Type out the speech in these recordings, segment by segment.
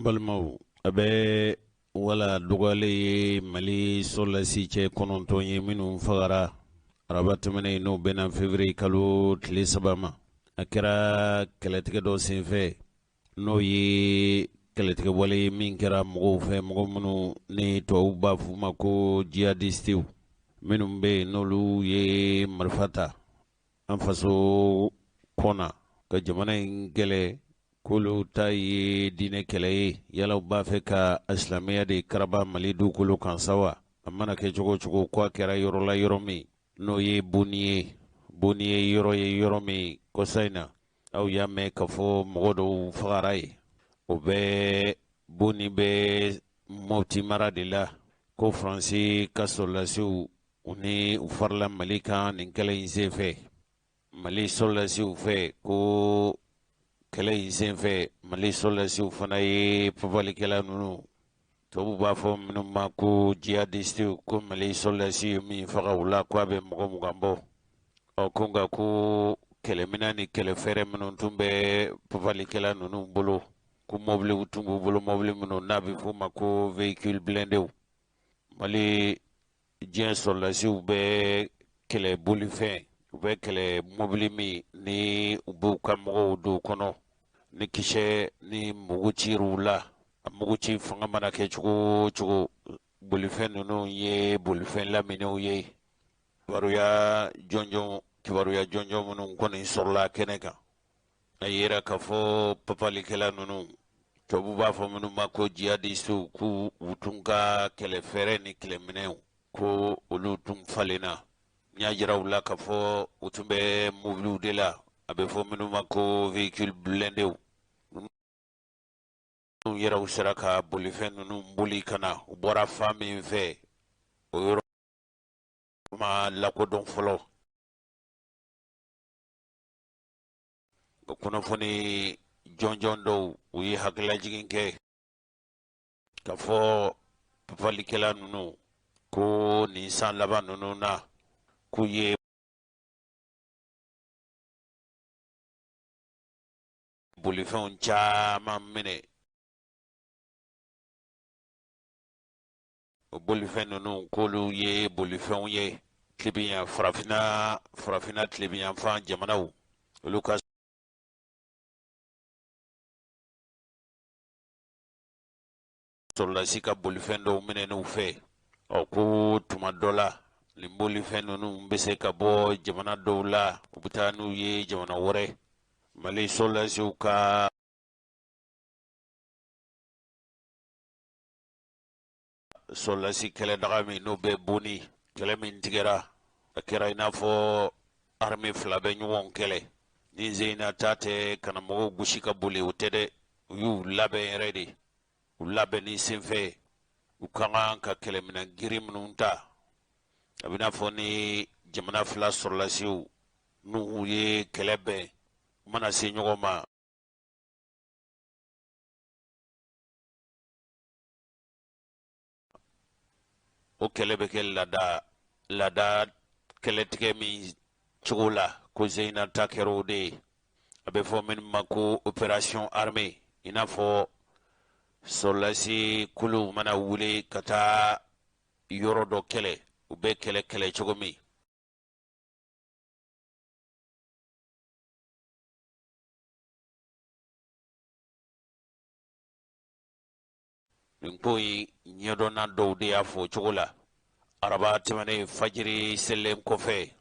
Balimaw, a bɛ wala dɔgɔyalen ye Mali sɔrɔdasi cɛ 9 ye minnu fagara araba tɛmɛnen, n'o bɛnna février kalo tile 3 ma. A kɛra kɛlɛtigɛ dɔ senfɛ, n'o ye kɛlɛtigɛ wale ye min kɛra mɔgɔw fɛ, mɔgɔ minnu ni tubabu b'a f'u ma ko jihadistew, minnu bɛ yen n'olu ye marifa ta an faso kɔnɔ ka jamana in kɛlɛ, k'olu ta ye diinɛ kɛlɛ ye. Yala u b'a fɛ ka silamɛya de karaba Mali dugukolo kan sa wa? A mana kɛ cogo o cogo, ko a kɛra yɔrɔ la, yɔrɔ min n'o ye Boni ye. Boni ye yɔrɔ ye, yɔrɔ min kɔsa in na aw y'a mɛn k'a fɔ mɔgɔ dɔw fagara yen. O bɛ Boni bɛ Mɔti mara de la, ko Faransi ka sɔrɔdasiw u ni u farala Mali kan nin kɛlɛ in senfɛ. Mali sɔrɔdasiw fɛ, ko kɛlɛ in senfɛ, Mali sɔrɔdasiw fana ye papalikɛla ninnu, tubabu b'a fɔ minnu ma ko jihadistew, ko Mali sɔrɔdasi ye min faga u la, ko a bɛ mɔgɔ 20 bɔ. Ɔ ko nka ko kɛlɛminɛn ni kɛlɛfɛɛrɛ minnu tun bɛ papalikɛla ninnu bolo, ko mɔbiliw tun b'u bolo, mɔbili minnu n'a bɛ f'o ma ko véhicule blindew. Mali diɲɛ sɔrɔdasiw bɛ kɛlɛ bolifɛn, u bɛ kɛlɛ mɔbili min ni u b'u ka mɔgɔw don kɔnɔ, ni kisɛ ni mugu cir'u la, a mugu ci fanga mana kɛ cogo o cogo, bolifɛn ninnu ye bolifɛn laminɛw ye. Kibaruya jɔnjɔn minnu kɔni sɔrɔla kɛnɛ kan, a yera k'a fɔ papalikɛla ninnu, tubabu b'a fɔ minnu ma ko jihadistew, k'u u tun ka kɛlɛfɛɛrɛ ni kɛlɛminɛw, ko olu tun falenna. N y'a jira u la k'a fɔ u tun bɛ mobiliw de la, a bɛ fɔ minnu ma ko véhicule blindew. Ninnu yɛrɛw sera ka bolifɛn ninnu boli ka na. U bɔra fan min fɛ, o yɔrɔ ma lakodɔn fɔlɔ. Kunnafoni jɔnjɔn dɔw, u ye hakililajigin kɛ k'a fɔ papalikɛla ninnu ko nin san laban ninnu na, k'u ye bolifɛnw caman minɛ. O bolifɛn ninnu, k'olu ye bolifɛnw ye tilebinya farafinna tilebinyanfan jamanaw, olu ka sɔrɔdasi ka bolifɛn dɔw minɛn'u fɛ. Ɔ ko tuma dɔ la, nin bolifɛn ninnu bɛ se ka bɔ jamana dɔw la, u bɛ taa n'u ye jamana wɛrɛ. Mali sɔrɔdasiw ka sɔrɔdasi kɛlɛdaga min n'o bɛ Boni, kɛlɛ min tigɛra, a kɛra i n'a fɔ armée fila bɛ ɲɔgɔn kɛlɛ. Ni zeyina ta tɛ ka na mɔgɔw gosi ka boli, o tɛ dɛ. U y'u labɛn yɛrɛ de. U labɛnni senfɛ, u ka kan ka kɛlɛminɛn girin minnu ta, a bɛ n'a fɔ ni jamana fila sɔrɔdasiw n'u ye kɛlɛ bɛn, u mana se ɲɔgɔn ma, o kɛlɛ bɛ kɛ laada laada kɛlɛtigɛ min cogo la, ko zeyina ta kɛra o de ye, a bɛ fɔ min ma ko opération armée, i n'a fɔ sɔrɔdasi kuluw mana wuli ka taa yɔrɔ dɔ kɛlɛ, u bɛ kɛlɛ kɛlɛ cogo min. Nin ko in ɲɛdɔnna dɔw de y'a fɔ o cogo la araba tɛmɛnen fajiri selen kɔfɛ.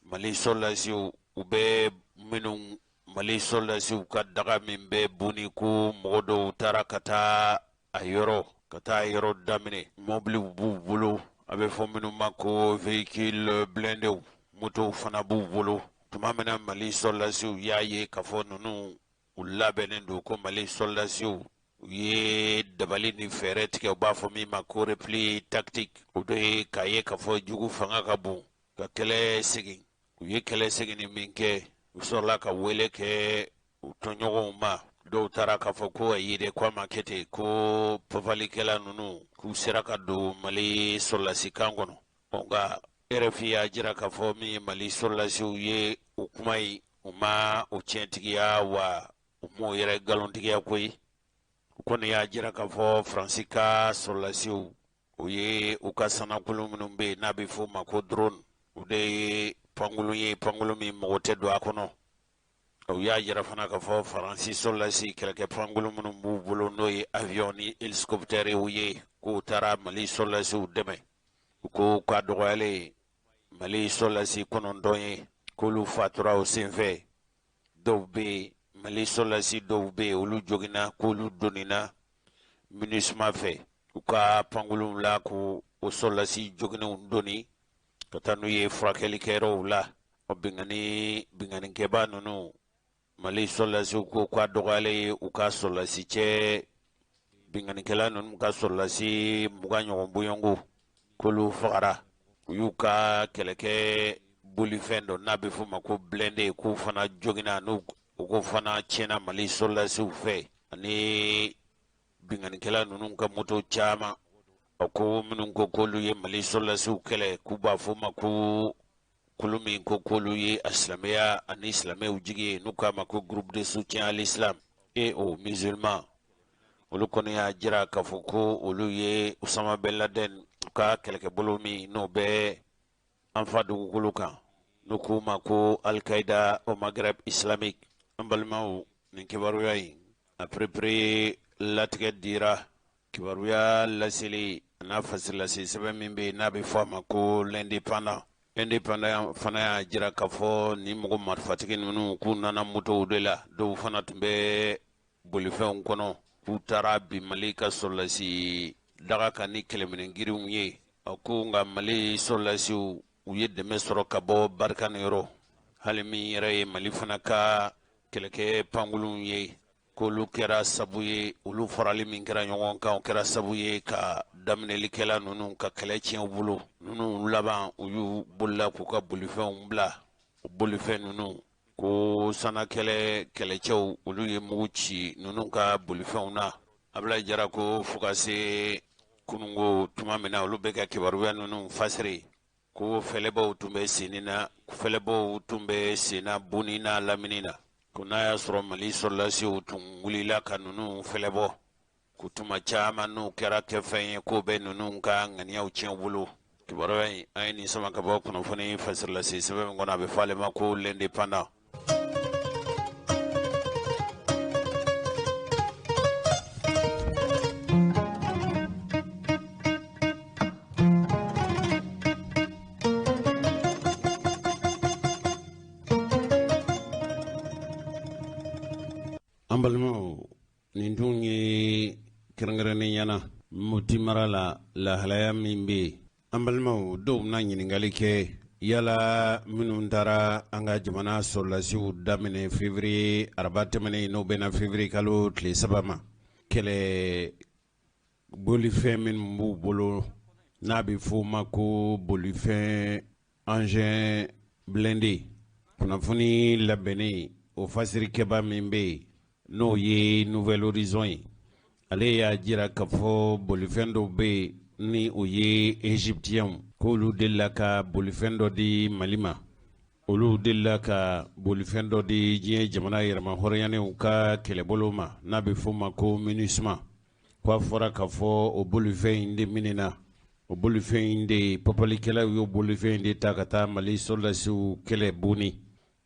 Mali sɔrɔdasiw, u bɛ minnu Mali sɔrɔdasiw ka daga min bɛ Boni, ko mɔgɔ dɔw taara ka taa a yɔrɔ, ka taa yɔrɔ daminɛ. Mɔbiliw b'u bolo, a bɛ fɔ minnu ma ko véhicule blindew, motow fana b'u bolo. Tuma min na Mali sɔrɔdasiw y'a ye k'a fɔ ninnu u labɛnnen don, ko Mali sɔrɔdasiw u ye dabali ni fɛɛrɛ tigɛ, u b'a fɔ min ma ko repli tactique. O de ye k'a ye k'a fɔ jugu fanga ka bon, ka kɛlɛ segin. U ye kɛlɛ seginni min kɛ, u sɔrɔla ka wele kɛ u tɔɲɔgɔnw ma. Dɔw taara k'a fɔ ko ayi dɛ, ko a ma kɛ ten, ko papalikɛla ninnu k'u sera ka don Mali sɔrɔdasi kan kɔnɔ. Nka RFI y'a jira k'a fɔ min ye Mali sɔrɔdasiw ye, o kuma in, u ma o tiɲɛtigiya wa, u m'o yɛrɛ nkalontigiya koyi. U kɔni y'a jira k'a fɔ Faransi ka sɔrɔlasiw u ye u ka sannakulun minnu bɛ yen n'a bɛ f'o ma ko drone, u de ye pankurun ye, pankurun min mɔgɔ tɛ don a kɔnɔ. U y'a jira fana k'a fɔ Faransi sɔrɔlasi kɛlɛkɛ pankurun minnu b'u bolo, n'o ye avion ni hélicoptère ye, k'u taara Mali sɔrɔlasiw dɛmɛ. U ko k'a dɔgɔyalen Mali sɔrɔlasi 9 ye, k'olu fatura o senfɛ. Dɔw bɛ yen, Mali sɔrɔlasi dɔw bɛ yen, olu joginna, k'olu donina MINUSMA fɛ u ka pankurunw la, k'o o sɔrɔlasi joginnenw doni ka taa n'u ye furakɛlikɛyɔrɔw la. O binkannikɛbaa ninnu, Mali sɔrɔlasiw ko k'a dɔgɔyalen ye u ka sɔrɔlasi cɛ binkannikɛla ninnu ka sɔrɔlasi 20 ɲɔgɔn bɔɲɔgɔnko, k'olu fagara. U y'u ka kɛlɛkɛ bolifɛn dɔ n'a bɛ f'o ma ko blindé, k'u fana joginna, n'u ko fana tiɲɛna Mali sɔrɔlasiw fɛ, ani binkannikɛla ninnu ka moto caman. A ko minnu ko k'olu ye Mali sɔrɔlasiw kɛlɛ, k'u b'a f'o ma ko kulu min ko k'olu ye a silamɛya ani silamɛw jigi ye, n'u k'a ma ko groupe de soutien à l'islam et aux musulmans, olu kɔni y'a jira k'a fɔ ko olu ye Usama Ben Laden ka kɛlɛkɛbolo min n'o bɛ an fa dugukolo kan, n'u k'u ma ko Al-Qaïda au Maghreb islamique. An balimaw, nin kibaruya in a perepere latigɛ dira kibaruya laseli n'a fasirilase sɛbɛn min bɛ yen n'a bɛ fɔ a ma ko l'Indépendant. Indépendant fana y'a jira k'a fɔ ni mɔgɔ marifatigi ninnu k'u nana motow de la, dɔw fana tun bɛ bolifɛnw kɔnɔ, k'u taara bin Mali ka sɔrɔlasi daga kan ni kɛlɛminɛn girinw ye. A ko nka Mali sɔrɔlasiw u ye dɛmɛ sɔrɔ ka bɔ Barkhane yɔrɔ, hali min yɛrɛ ye Mali fana ka kɛlɛkɛ pankurunw ye, k'olu kɛra sabu ye, olu farali min kɛra ɲɔgɔn kan, o kɛra sabu ye ka daminɛlikɛla ninnu ka kɛlɛ tiɲɛ u bolo. Ninnu laban u y'u bolila k'u ka bolifɛnw bila. O bolifɛn ninnu ko sannakɛlɛ kɛlɛcɛw olu ye mugu ci ninnu ka bolifɛnw na. Abulayi Jara ko fo ka se kununko tuma min na olu bɛ ka kibaruya ninnu fasiri, ko fɛlɛbɔw tun bɛ senni na, fɛlɛbɔw tun bɛ senna Boni n'a lamini na, ko n'a y'a sɔrɔ Mali sɔrɔlasiw tun wulila ka ninnu fɛlɛbɔ, ko tuma caman n'u kɛra kɛfɛn ye, k'o bɛ ninnu ka ŋaniyaw tiɲɛ u bolo. Kibaruya in, an ye nin sama ka bɔ kunnafoni fasirilase sɛbɛn min kɔnɔ, a bɛ fɔ ale ma ko l'Indépendant. An balimaw, nin tun ye kɛrɛnkɛrɛnnenya na Moti mara la lahalaya min bɛ yen. An balimaw, dɔw bɛna ɲininkali kɛ yala minnu taara an ka jamana sɔrɔlasiw daminɛ février araba tɛmɛnen, n'o bɛnna février kalo tile 3 ma, kɛlɛ bolifɛn minnu b'u bolo n'a bɛ f'o ma ko bolifɛn engin blindé. Kunnafoni labɛnnen o fasirikɛba min bɛ yen n'o ye Nouvel Horizon ye, ale y'a jira k'a fɔ bolifɛn dɔw bɛ yen ni o ye égyptienw, k'olu delila ka bolifɛn dɔ di Mali ma, olu delila ka bolifɛn dɔ di diɲɛ jamana yɛrɛmahɔrɔnyanenw ka kɛlɛbolo ma n'a bɛ f'o ma ko MINUSMA. Ko a fɔra k'a fɔ o bolifɛn in de minɛna, o bolifɛn in de papalikɛlaw y'o bolifɛn in de ta ka taa Mali sɔrɔdasiw kɛlɛ Boni.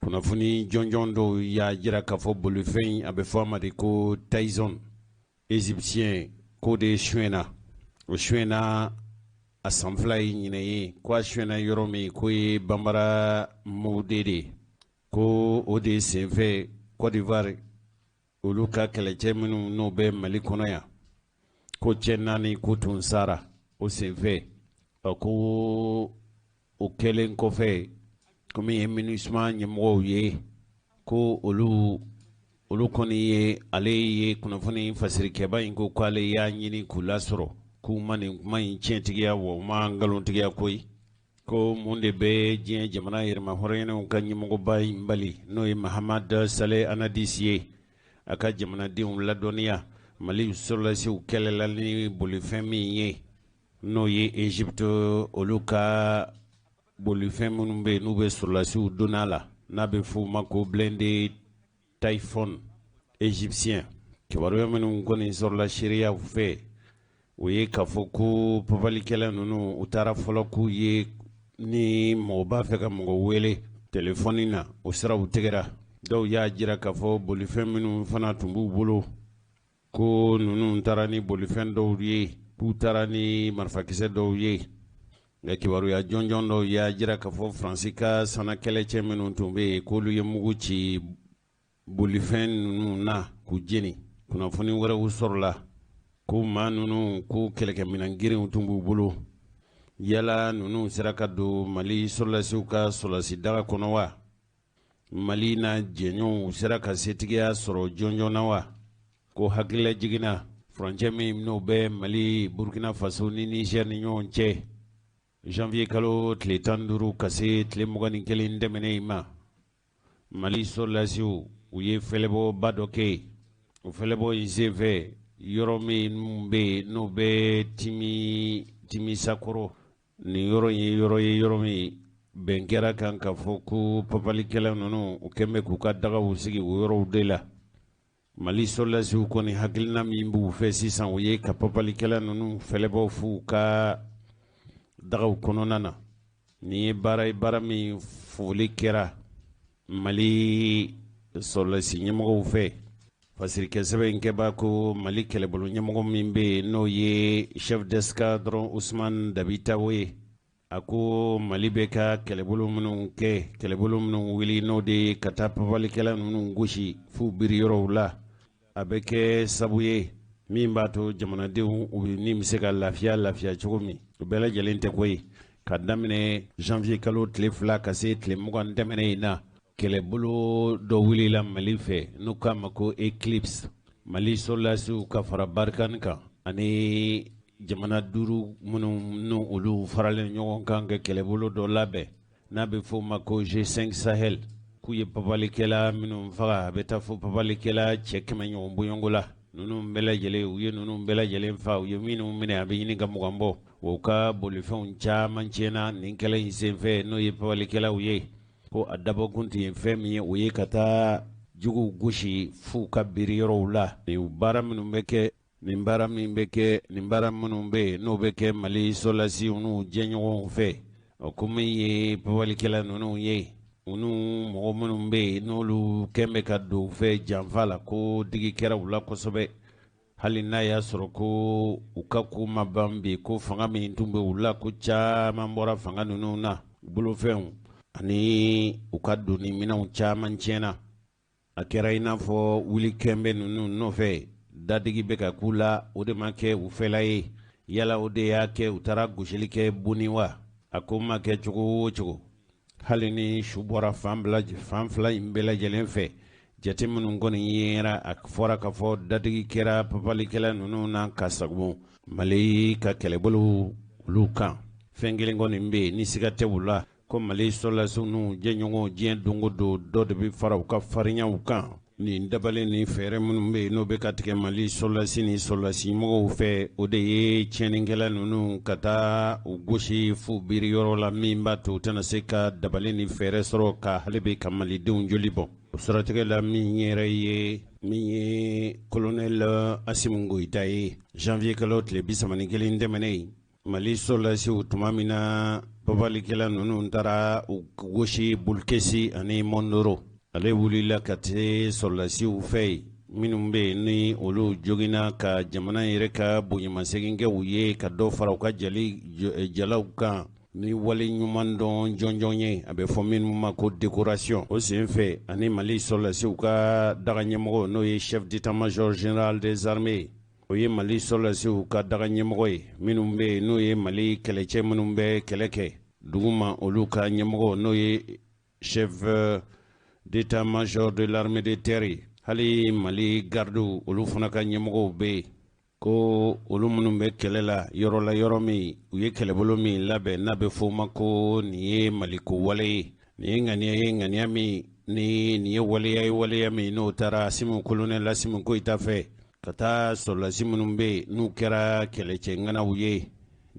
Kunnafoni jɔnjɔn dɔw y'a jira k'a fɔ bolifɛn in, a bɛ fɔ a ma de ko Typhoon égyptien, k'o de sonyɛna. O sonyɛna a san 2 ye ɲinɛ ye. Ko a sonyɛna yɔrɔ min, k'o ye Banbara Mowde de ye. Ko o de senfɛ Côte d'Ivoire olu ka kɛlɛcɛ minnu n'o bɛ Mali kɔnɔ yan, ko cɛ 4 ko tun sara o senfɛ. Ko o kɛlen kɔfɛ, komi ye MINUSMA ɲɛmɔgɔw ye, ko olu kɔni ye, ale ye kunnafoni fasirikɛba in ko k'ale y'a ɲini k'u lasɔrɔ, k'u ma nin kuma in tiɲɛtigiya wa u ma nkalontigiya koyi. Ko mun de bɛ diɲɛ jamana yɛrɛmahɔrɔnyanenw ka ɲɛmɔgɔba in bali, n'o ye Mahamad Saleh Anadisi ye, a ka jamanadenw ladɔnniya Mali sɔrɔdasiw kɛlɛla ni bolifɛn min ye, n'o ye Egypte olu ka bolifɛn minnu bɛ yen n'u bɛ sɔrɔdasiw donna la, n'a bɛ f'o ma ko blindé Typhoon égyptien. Kibaruya minnu kɔni sɔrɔla seereyaw fɛ, o ye k'a fɔ ko papalikɛla ninnu u taara fɔlɔ k'u ye ni mɔgɔ b'a fɛ ka mɔgɔ wele telefɔni na, o siraw tigɛra. Dɔw y'a jira k'a fɔ bolifɛn minnu fana tun b'u bolo, ko ninnu taara ni bolifɛn dɔw ye, k'u taara ni marifakisɛ dɔw ye. Nka kibaruya jɔnjɔn dɔw y'a jira k'a fɔ Faransi ka sannakɛlɛcɛ minnu tun bɛ yen, k'olu ye mugu ci bolifɛn ninnu na k'u jeni. Kunnafoni wɛrɛw sɔrɔla ko maa ninnu ko kɛlɛkɛminɛn girinw tun b'u bolo. Yala ninnu sera ka don Mali sɔrɔdasiw ka sɔrɔdasi daga kɔnɔ wa? Mali n'a jɛɲɔgɔnw sera ka setigiya sɔrɔ jɔnjɔn na wa? Ko hakililajigin na, furancɛ min n'o bɛ Mali, Burkina Faso ni Niger ni ɲɔgɔn cɛ, janvier kalo tile 15 ka se tile 21 tɛmɛnen in ma, Mali sɔrɔdasiw u ye fɛlɛbɔba dɔ kɛ yen. O fɛlɛbɔ in senfɛ, yɔrɔ min bɛ yen n'o bɛ Timisakɔrɔ, nin yɔrɔ in ye yɔrɔ ye yɔrɔ min bɛn kɛra kan k'a fɔ ko papalikɛla ninnu u kɛn bɛ k'u ka dagaw sigi o yɔrɔw de la. Mali sɔrɔdasiw kɔni hakilina min b'u fɛ sisan, o ye ka papalikɛla ninnu fɛlɛbɔ f'u ka dagaw kɔnɔna na. Nin ye baara ye, baara min foli kɛra Mali sɔrɔdasi ɲɛmɔgɔw fɛ. Fasirikɛsɛbɛn in kɛbaa ko Mali kɛlɛbolo ɲɛmɔgɔ min bɛ yen n'o ye chef d'escadron Usman Dabitao ye, a ko Mali bɛ ka kɛlɛbolo minnu kɛ, kɛlɛbolo minnu wuli, n'o de ye ka taa papalikɛla ninnu gosi f'u biri yɔrɔw la, a bɛ kɛ sabu ye min b'a to jamanadenw u ni bɛ se ka lafiya lafiya cogo min. O bɛɛ lajɛlen tɛ ko ye. Ka daminɛ janvier kalo tile 2 ka se tile 20 tɛmɛnen in na, kɛlɛbolo dɔ wulila Mali fɛ n'u k'a ma ko Eclipse. Mali sɔrɔdasiw ka fara Barkhane kan ani jamana duuru minnu n'u olu faralen ɲɔgɔn kan ka kɛlɛbolo dɔ labɛn n'a bɛ f'o ma ko G5 Sahel, k'u ye papalikɛla minnu faga, a bɛ taa fo papalikɛla cɛ 100 ɲɔgɔn bɔɲɔgɔnko la. Ninnu bɛɛ lajɛlen, u ye ninnu bɛɛ lajɛlen fa, u ye minnu minɛ a bɛ ɲini ka 20 bɔ. U ka bolifɛnw caman tiɲɛna nin kɛlɛ in senfɛ, n'o ye papalikɛlaw ye. Ko a dabɔkun tun ye fɛn min ye, o ye ka taa juguw gosi f'u ka biri yɔrɔw la. Nin baara minnu bɛ kɛ, nin baara min bɛ kɛ, nin baara minnu bɛ yen n'o bɛ kɛ Mali sɔrɔdasiw n'u jɛɲɔgɔnw fɛ, o ko min ye papalikɛla ninnu ye, u n'u mɔgɔ minnu bɛ yen n'olu kɛn bɛ ka don u fɛ janfa la, ko digi kɛra u la kosɛbɛ. Hali n'a y'a sɔrɔ ko u ka ko ma ban bi, ko fanga min tun bɛ u la, ko caman bɔra fanga ninnu na, bolofɛnw ani u ka doni minɛnw caman tiɲɛna. A kɛra i n'a fɔ wuli kɛn bɛ ninnu nɔfɛ, dadigi bɛ ka k'u la, o de ma kɛ u fɛla ye. Yala o de y'a kɛ u taara gosili kɛ Boni wa? A ko ma kɛ cogo o cogo, hali ni su bɔra fan fila in bɛɛ lajɛlen fɛ, jate minnu kɔni yera, a fɔra k'a fɔ dadigi kɛra papalikɛla ninnu na ka sago Mali ka kɛlɛbolo olu kan. Fɛn kelen kɔni bɛ yen ni siga tɛ u la, ko Mali sɔrɔdasiw n'u jɛɲɔgɔnw, diɲɛ don o don dɔ de bɛ fara u ka farinyaw kan. Nin dabali ni fɛɛrɛ minnu bɛ yen n'o bɛ ka tigɛ Mali sɔrɔdasi ni sɔrɔdasi mɔgɔw fɛ, o de ye tiɲɛnikɛla ninnu ka taa u gosi f'u biri yɔrɔ la, min b'a to u tɛna se ka dabali ni fɛɛrɛ sɔrɔ ka hali bi ka malidenw joli bɔn. O siratigɛ la, min yɛrɛ ye min ye kolonɛli Asimi Goyita ye, janvier kalo tile 31 tɛmɛnen, Mali sɔrɔdasiw tuma min na papalikɛla ninnu taara u gosi Bulukesi ani Mondoro, ale wulila ka se sɔrɔdasiw fɛ yen minnu bɛ yen ni olu joginna, ka jamana yɛrɛ ka bonyamasegin kɛ u ye, ka dɔ fara u ka jali jalaw kan ni wale ɲuman dɔn jɔnjɔn ye, a bɛ fɔ minnu ma ko décoration. O senfɛ, ani Mali sɔrɔdasiw ka daga ɲɛmɔgɔ, n'o ye chef d'état-major général des armées, o ye Mali sɔrɔdasiw ka daga ɲɛmɔgɔ ye, minnu bɛ yen n'o ye Mali kɛlɛcɛ minnu bɛ kɛlɛ kɛ duguma, olu ka ɲɛmɔgɔ, n'o ye chef d'état-major de l'armée de terre ye. Hali Mali gardiw, olu fana ka ɲɛmɔgɔw bɛ yen, ko olu minnu bɛ kɛlɛ la yɔrɔ la, yɔrɔ min u ye kɛlɛbolo min labɛn n'a bɛ fɔ o ma ko nin ye Maliko wale ye, nin ye ŋaniya ye, ŋaniya min ni nin ye waleya ye, waleya min n'o taara Asimi, kolonɛli Asimi Goyita fɛ, ka taa sɔrɔdasi minnu bɛ yen n'u kɛra kɛlɛcɛ ŋanaw ye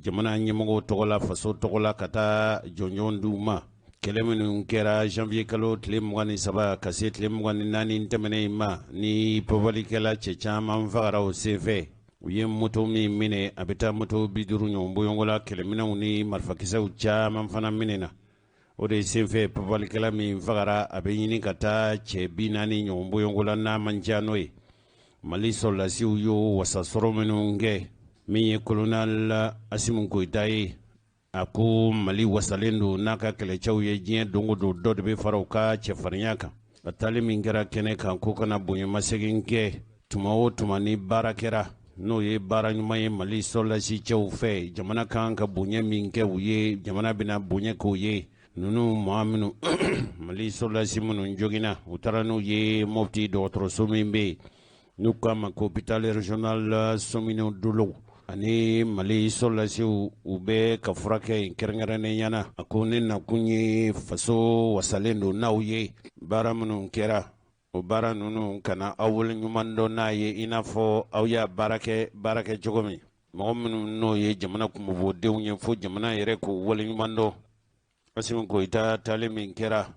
jamana ɲɛmɔgɔw tɔgɔ la, faso tɔgɔ la, ka taa jɔnjɔn d'u ma. Kɛlɛ minnu kɛra janvier kalo tile 23 ka se tile 24 tɛmɛnen in ma, ni papalikɛla cɛ caman fagara o senfɛ, u ye moto min minɛ, a bɛ taa moto 50 ɲɔgɔn bɔɲɔgɔn la. Kɛlɛminɛnw ni marifakisɛw caman fana minɛna o de senfɛ. Papalikɛla min fagara, a bɛ ɲini ka taa cɛ 40 ɲɔgɔn bɔɲɔgɔn la, n'a man ca n'o ye. Mali sɔrɔdasiw y'o wasasɔrɔ minnu kɛ, min ye kolonɛli Asimu Goyita ye, a ko Mali wasalen don n'a ka kɛlɛcɛw ye. Diɲɛ don o don, dɔ de bɛ fara u ka cɛfarinya kan. A taali min kɛra kɛnɛ kan, ko kana bonyamasegin kɛ. Tuma o tuma ni baara kɛra, n'o ye baara ɲuman ye Mali sɔrɔdasi cɛw fɛ, jamana kan ka bonya min kɛ u ye, jamana bɛna bonya k'u ye. Ninnu maa minnu, Mali sɔrɔdasi minnu joginna, u taara n'u ye Mɔpti dɔgɔtɔrɔso min bɛ yen n'u k'a ma ko hôpital régional Sumino Dolo, ani Mali sɔrɔdasiw u bɛ ka furakɛ yen kɛrɛnkɛrɛnnenya na. A ko ne nakun ye faso wasalen don n'aw ye. Baara minnu kɛra, o baara ninnu kana aw waleɲuman dɔn n'a ye i n'a fɔ aw y'a baara kɛ baara kɛ cogo min. Mɔgɔ minnu n'o ye jamana kunmabɔdenw ye, fo jamana yɛrɛ k'u waleɲuman dɔn. Asimi Goyita taali min kɛra,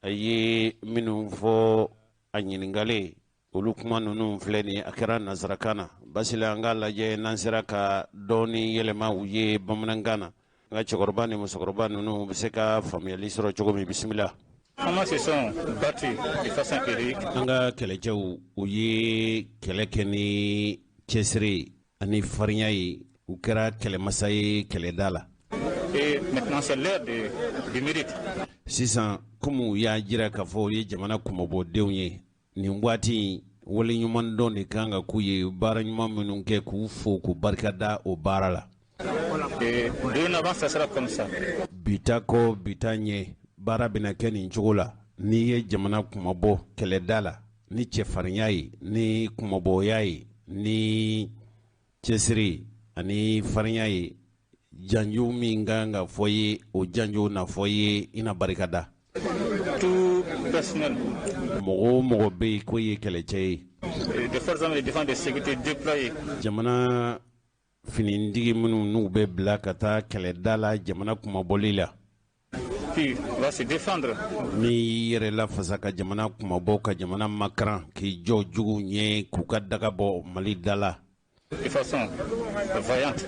a ye minnu fɔ a ɲininkalen, olu kuma ninnu filɛ nin ye. A kɛra nansarakan na basi la, an k'a lajɛ n'an sera ka dɔɔni yɛlɛma u ye bamanankan na, an ka cɛkɔrɔba ni musokɔrɔba ninnu bɛ se ka faamuyali sɔrɔ cogo min. Bisimila. Comment se sont battus de façon héroïque. An ka kɛlɛcɛw, u ye kɛlɛ kɛ ni cɛsiri ani farinya ye, u kɛra kɛlɛmasa ye kɛlɛda la. Et maintenant, c'est l'heure du mérite. Sisan, komi u y'a jira k'a fɔ u ye jamana kunmabɔdenw ye, nin waati in, waleɲuman dɔn de kan ka k'u ye. Baara ɲuman minnu kɛ, k'u fo, k'u barika da o baara la. Et dorénavant, ça sera comme ça. Bi ta kɔ, bi ta ɲɛ, baara bɛna kɛ nin cogo la. N'i ye jamana kunmabɔ kɛlɛda la ni cɛfarinya ye, ni kunmabɔya ye, ni cɛsiri ani farinya ye, janjo min kan ka fɔ ye, o janjo na fɔ ye, i na barika da. Tout personnel Mɔgɔ o mɔgɔ bɛ yen k'o ye kɛlɛcɛ ye, des forces armées de défense et de sécurité déployées jamana finitigi minnu n'u bɛ bila ka taa kɛlɛda la jamana kunmabɔli la, qui va se défendre n'i y'i yɛrɛ lafasa ka jamana kunmabɔ, ka jamana makaran, k'i jɔ juguw ɲɛ, k'u ka daga bɔ Mali da la, de façon vaillante,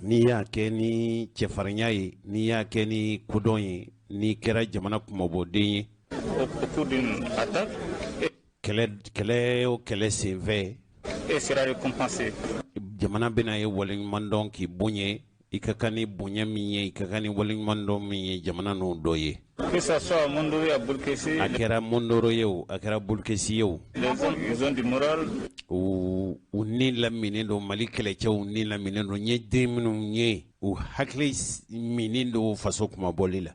n'i y'a kɛ ni cɛfarinya ye, n'i y'a kɛ ni kodɔn ye, n'i kɛra jamana kunmabɔden ye, au cours d'une attaque kɛlɛ, kɛlɛ o kɛlɛ senfɛ, et sera récompensé. jamana bɛna ye waleɲuman dɔn k'i bonya. I ka kan ni bonya min ye, i ka kan ni waleɲuman dɔn min ye, jamana n'o dɔ ye. Que ce soit à Mondoro, à Boulkessi, A kɛra Mondoro ye o, a kɛra Boulkessi ye o, les hommes, ils ont du moral. U ni laminen don. Mali kɛlɛcɛw ni laminen don. N ye den minnu ye, u hakili minen don faso kumabɔli la.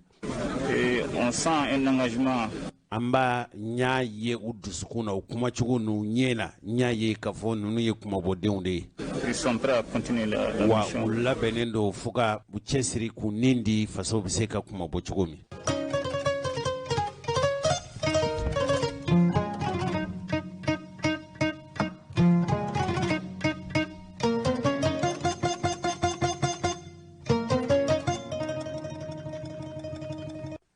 Et on sent un engagement An b'a n y'a ye u dusukun na, u kumacogo n'u ɲɛ na, n y'a ye k'a fɔ ninnu ye kumabɔdenw de ye. Ils sont prêts à continuer la Wa mission. u labɛnnen don fo ka u cɛsiri k'u nin di faso bɛ se ka kumabɔ cogo min.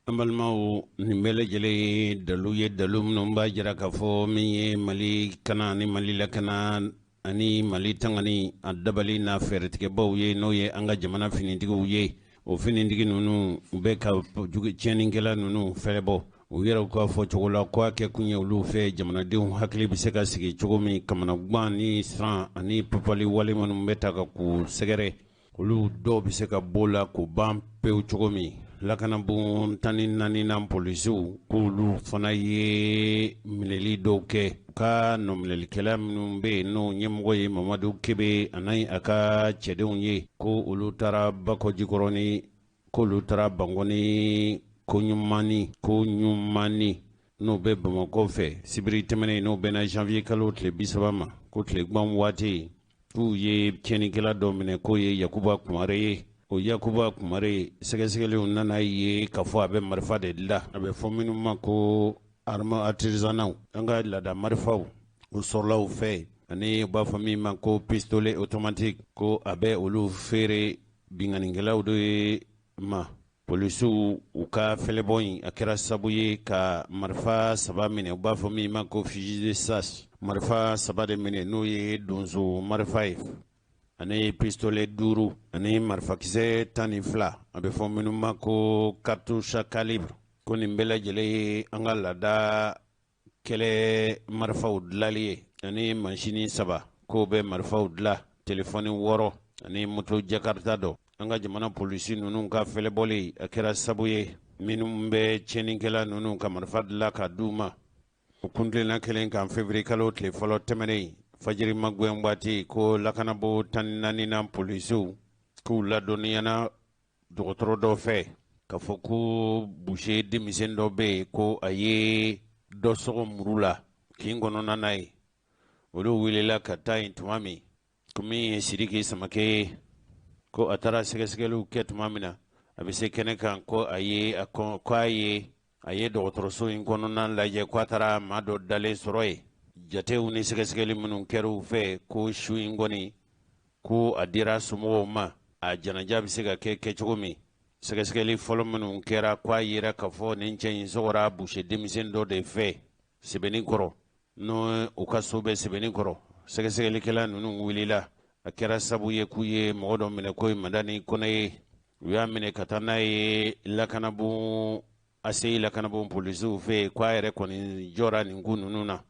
An balimaw, nin bɛɛ lajɛlen ye dalu ye, dalu minnu b'a jira k'a fɔ min ye Mali kana ni Mali lakana ani Mali tangani a dabali n'a fɛɛrɛtigɛbaw ye, n'o ye an ka jamana finitigiw ye. O finitigi ninnu, u bɛ ka tiɲɛnikɛla ninnu fɛrɛbɔ. U yɛrɛ k'a fɔ cogo la ko a kɛ kun ye olu fɛ jamanadenw hakili bɛ se ka sigi cogo min, kamanagan ni siran ani papali wale minnu bɛ ta ka k'u sɛgɛrɛ, olu dɔw bɛ se ka bɔ la k'u ban pewu cogo min. Lakanabon 14nan polisiw, k'olu fana ye minɛli dɔw kɛ. U ka nɔminɛlikɛla minnu bɛ yen, n'o ɲɛmɔgɔ ye Mamadu Kebe ani a ka cɛdenw ye, ko olu taara Bakɔjikɔrɔni, k'olu taara Bankɔni ko ɲuman n'o bɛ Bamakɔ fɛ sibiri tɛmɛnen, n'o bɛnna janvier kalo tile 30 ma, ko tile gban waati, k'u ye tiɲɛnikɛla dɔ minɛ, k'o ye Yakuba Kumare ye. O Yakuba Kumare, sɛgɛsɛgɛliw nana ye k'a fɔ a bɛ marifa de dilan, a bɛ fɔ minnu ma ko arme artisanaux, an ka laada marifaw, o sɔrɔla u fɛ, ani u b'a fɔ min ma ko pistolet automatique, ko a bɛ olu feere binkannikɛlaw de ma. Polisiw u ka fɛlɛbɔ in a kɛra sabu ye ka marifa saba minɛ, u b'a fɔ min ma ko fusil de chasse, marifa saba de minɛ, n'o ye donso marifa ye, ani pistolet duuru, ani marifakisɛ 12, a bɛ fɔ minnu ma ko cartouche à calibre. Ko nin bɛɛ lajɛlen ye an ka laada kɛlɛ marifaw dilali ye, ani mansini saba k'o bɛ marifaw dilan, telefɔni wɔɔrɔ ani moto jakarta dɔ. An ka jamana polisi ninnu ka fɛlɛbɔli a kɛra sabu ye minnu bɛ tiɲɛnikɛla ninnu ka marifa dilan ka d'u ma. O kuntilenna kelen kan, février kalo tile fɔlɔ tɛmɛnen, fajiri magwɛn waati, ko lakanabo 14nan polisiw k'u ladɔnniyana dɔgɔtɔrɔ dɔ fɛ k'a fɔ ko buse denmisɛn dɔ bɛ yen, ko a ye dɔ sɔgɔ muru la kin kɔnɔna na ye. Olu welela ka taa yen tuma min, ko min ye Sidiki Samakɛ ye, ko a taara sɛgɛsɛgɛliw kɛ tuma min na, a bɛ se kɛnɛ kan ko a ye a ko a ye dɔgɔtɔrɔso in kɔnɔna lajɛ, ko a taara maa dɔ dalen sɔrɔ yen. Jatew ni sɛgɛsɛgɛli minnu kɛra u fɛ, ko su in kɔni, ko a dira somɔgɔw ma, a janaja bɛ se ka kɛ kɛcogo min. Sɛgɛsɛgɛli fɔlɔ minnu kɛra, ko a yira k'a fɔ nin cɛ in sɔgɔra buse denmisɛn dɔ de fɛ Sɛbɛnni kɔrɔ, n'o u ka so bɛ Sɛbɛnni kɔrɔ. Sɛgɛsɛgɛlikɛla ninnu wulila, a kɛra sabu ye k'u ye mɔgɔ dɔ minɛ, ko ye Madani Kɔnɛ ye. U y'a minɛ ka taa n'a ye lakanabon ACI lakanabon polisiw fɛ yen, ko a yɛrɛ kɔni jɔra nin ko ninnu na.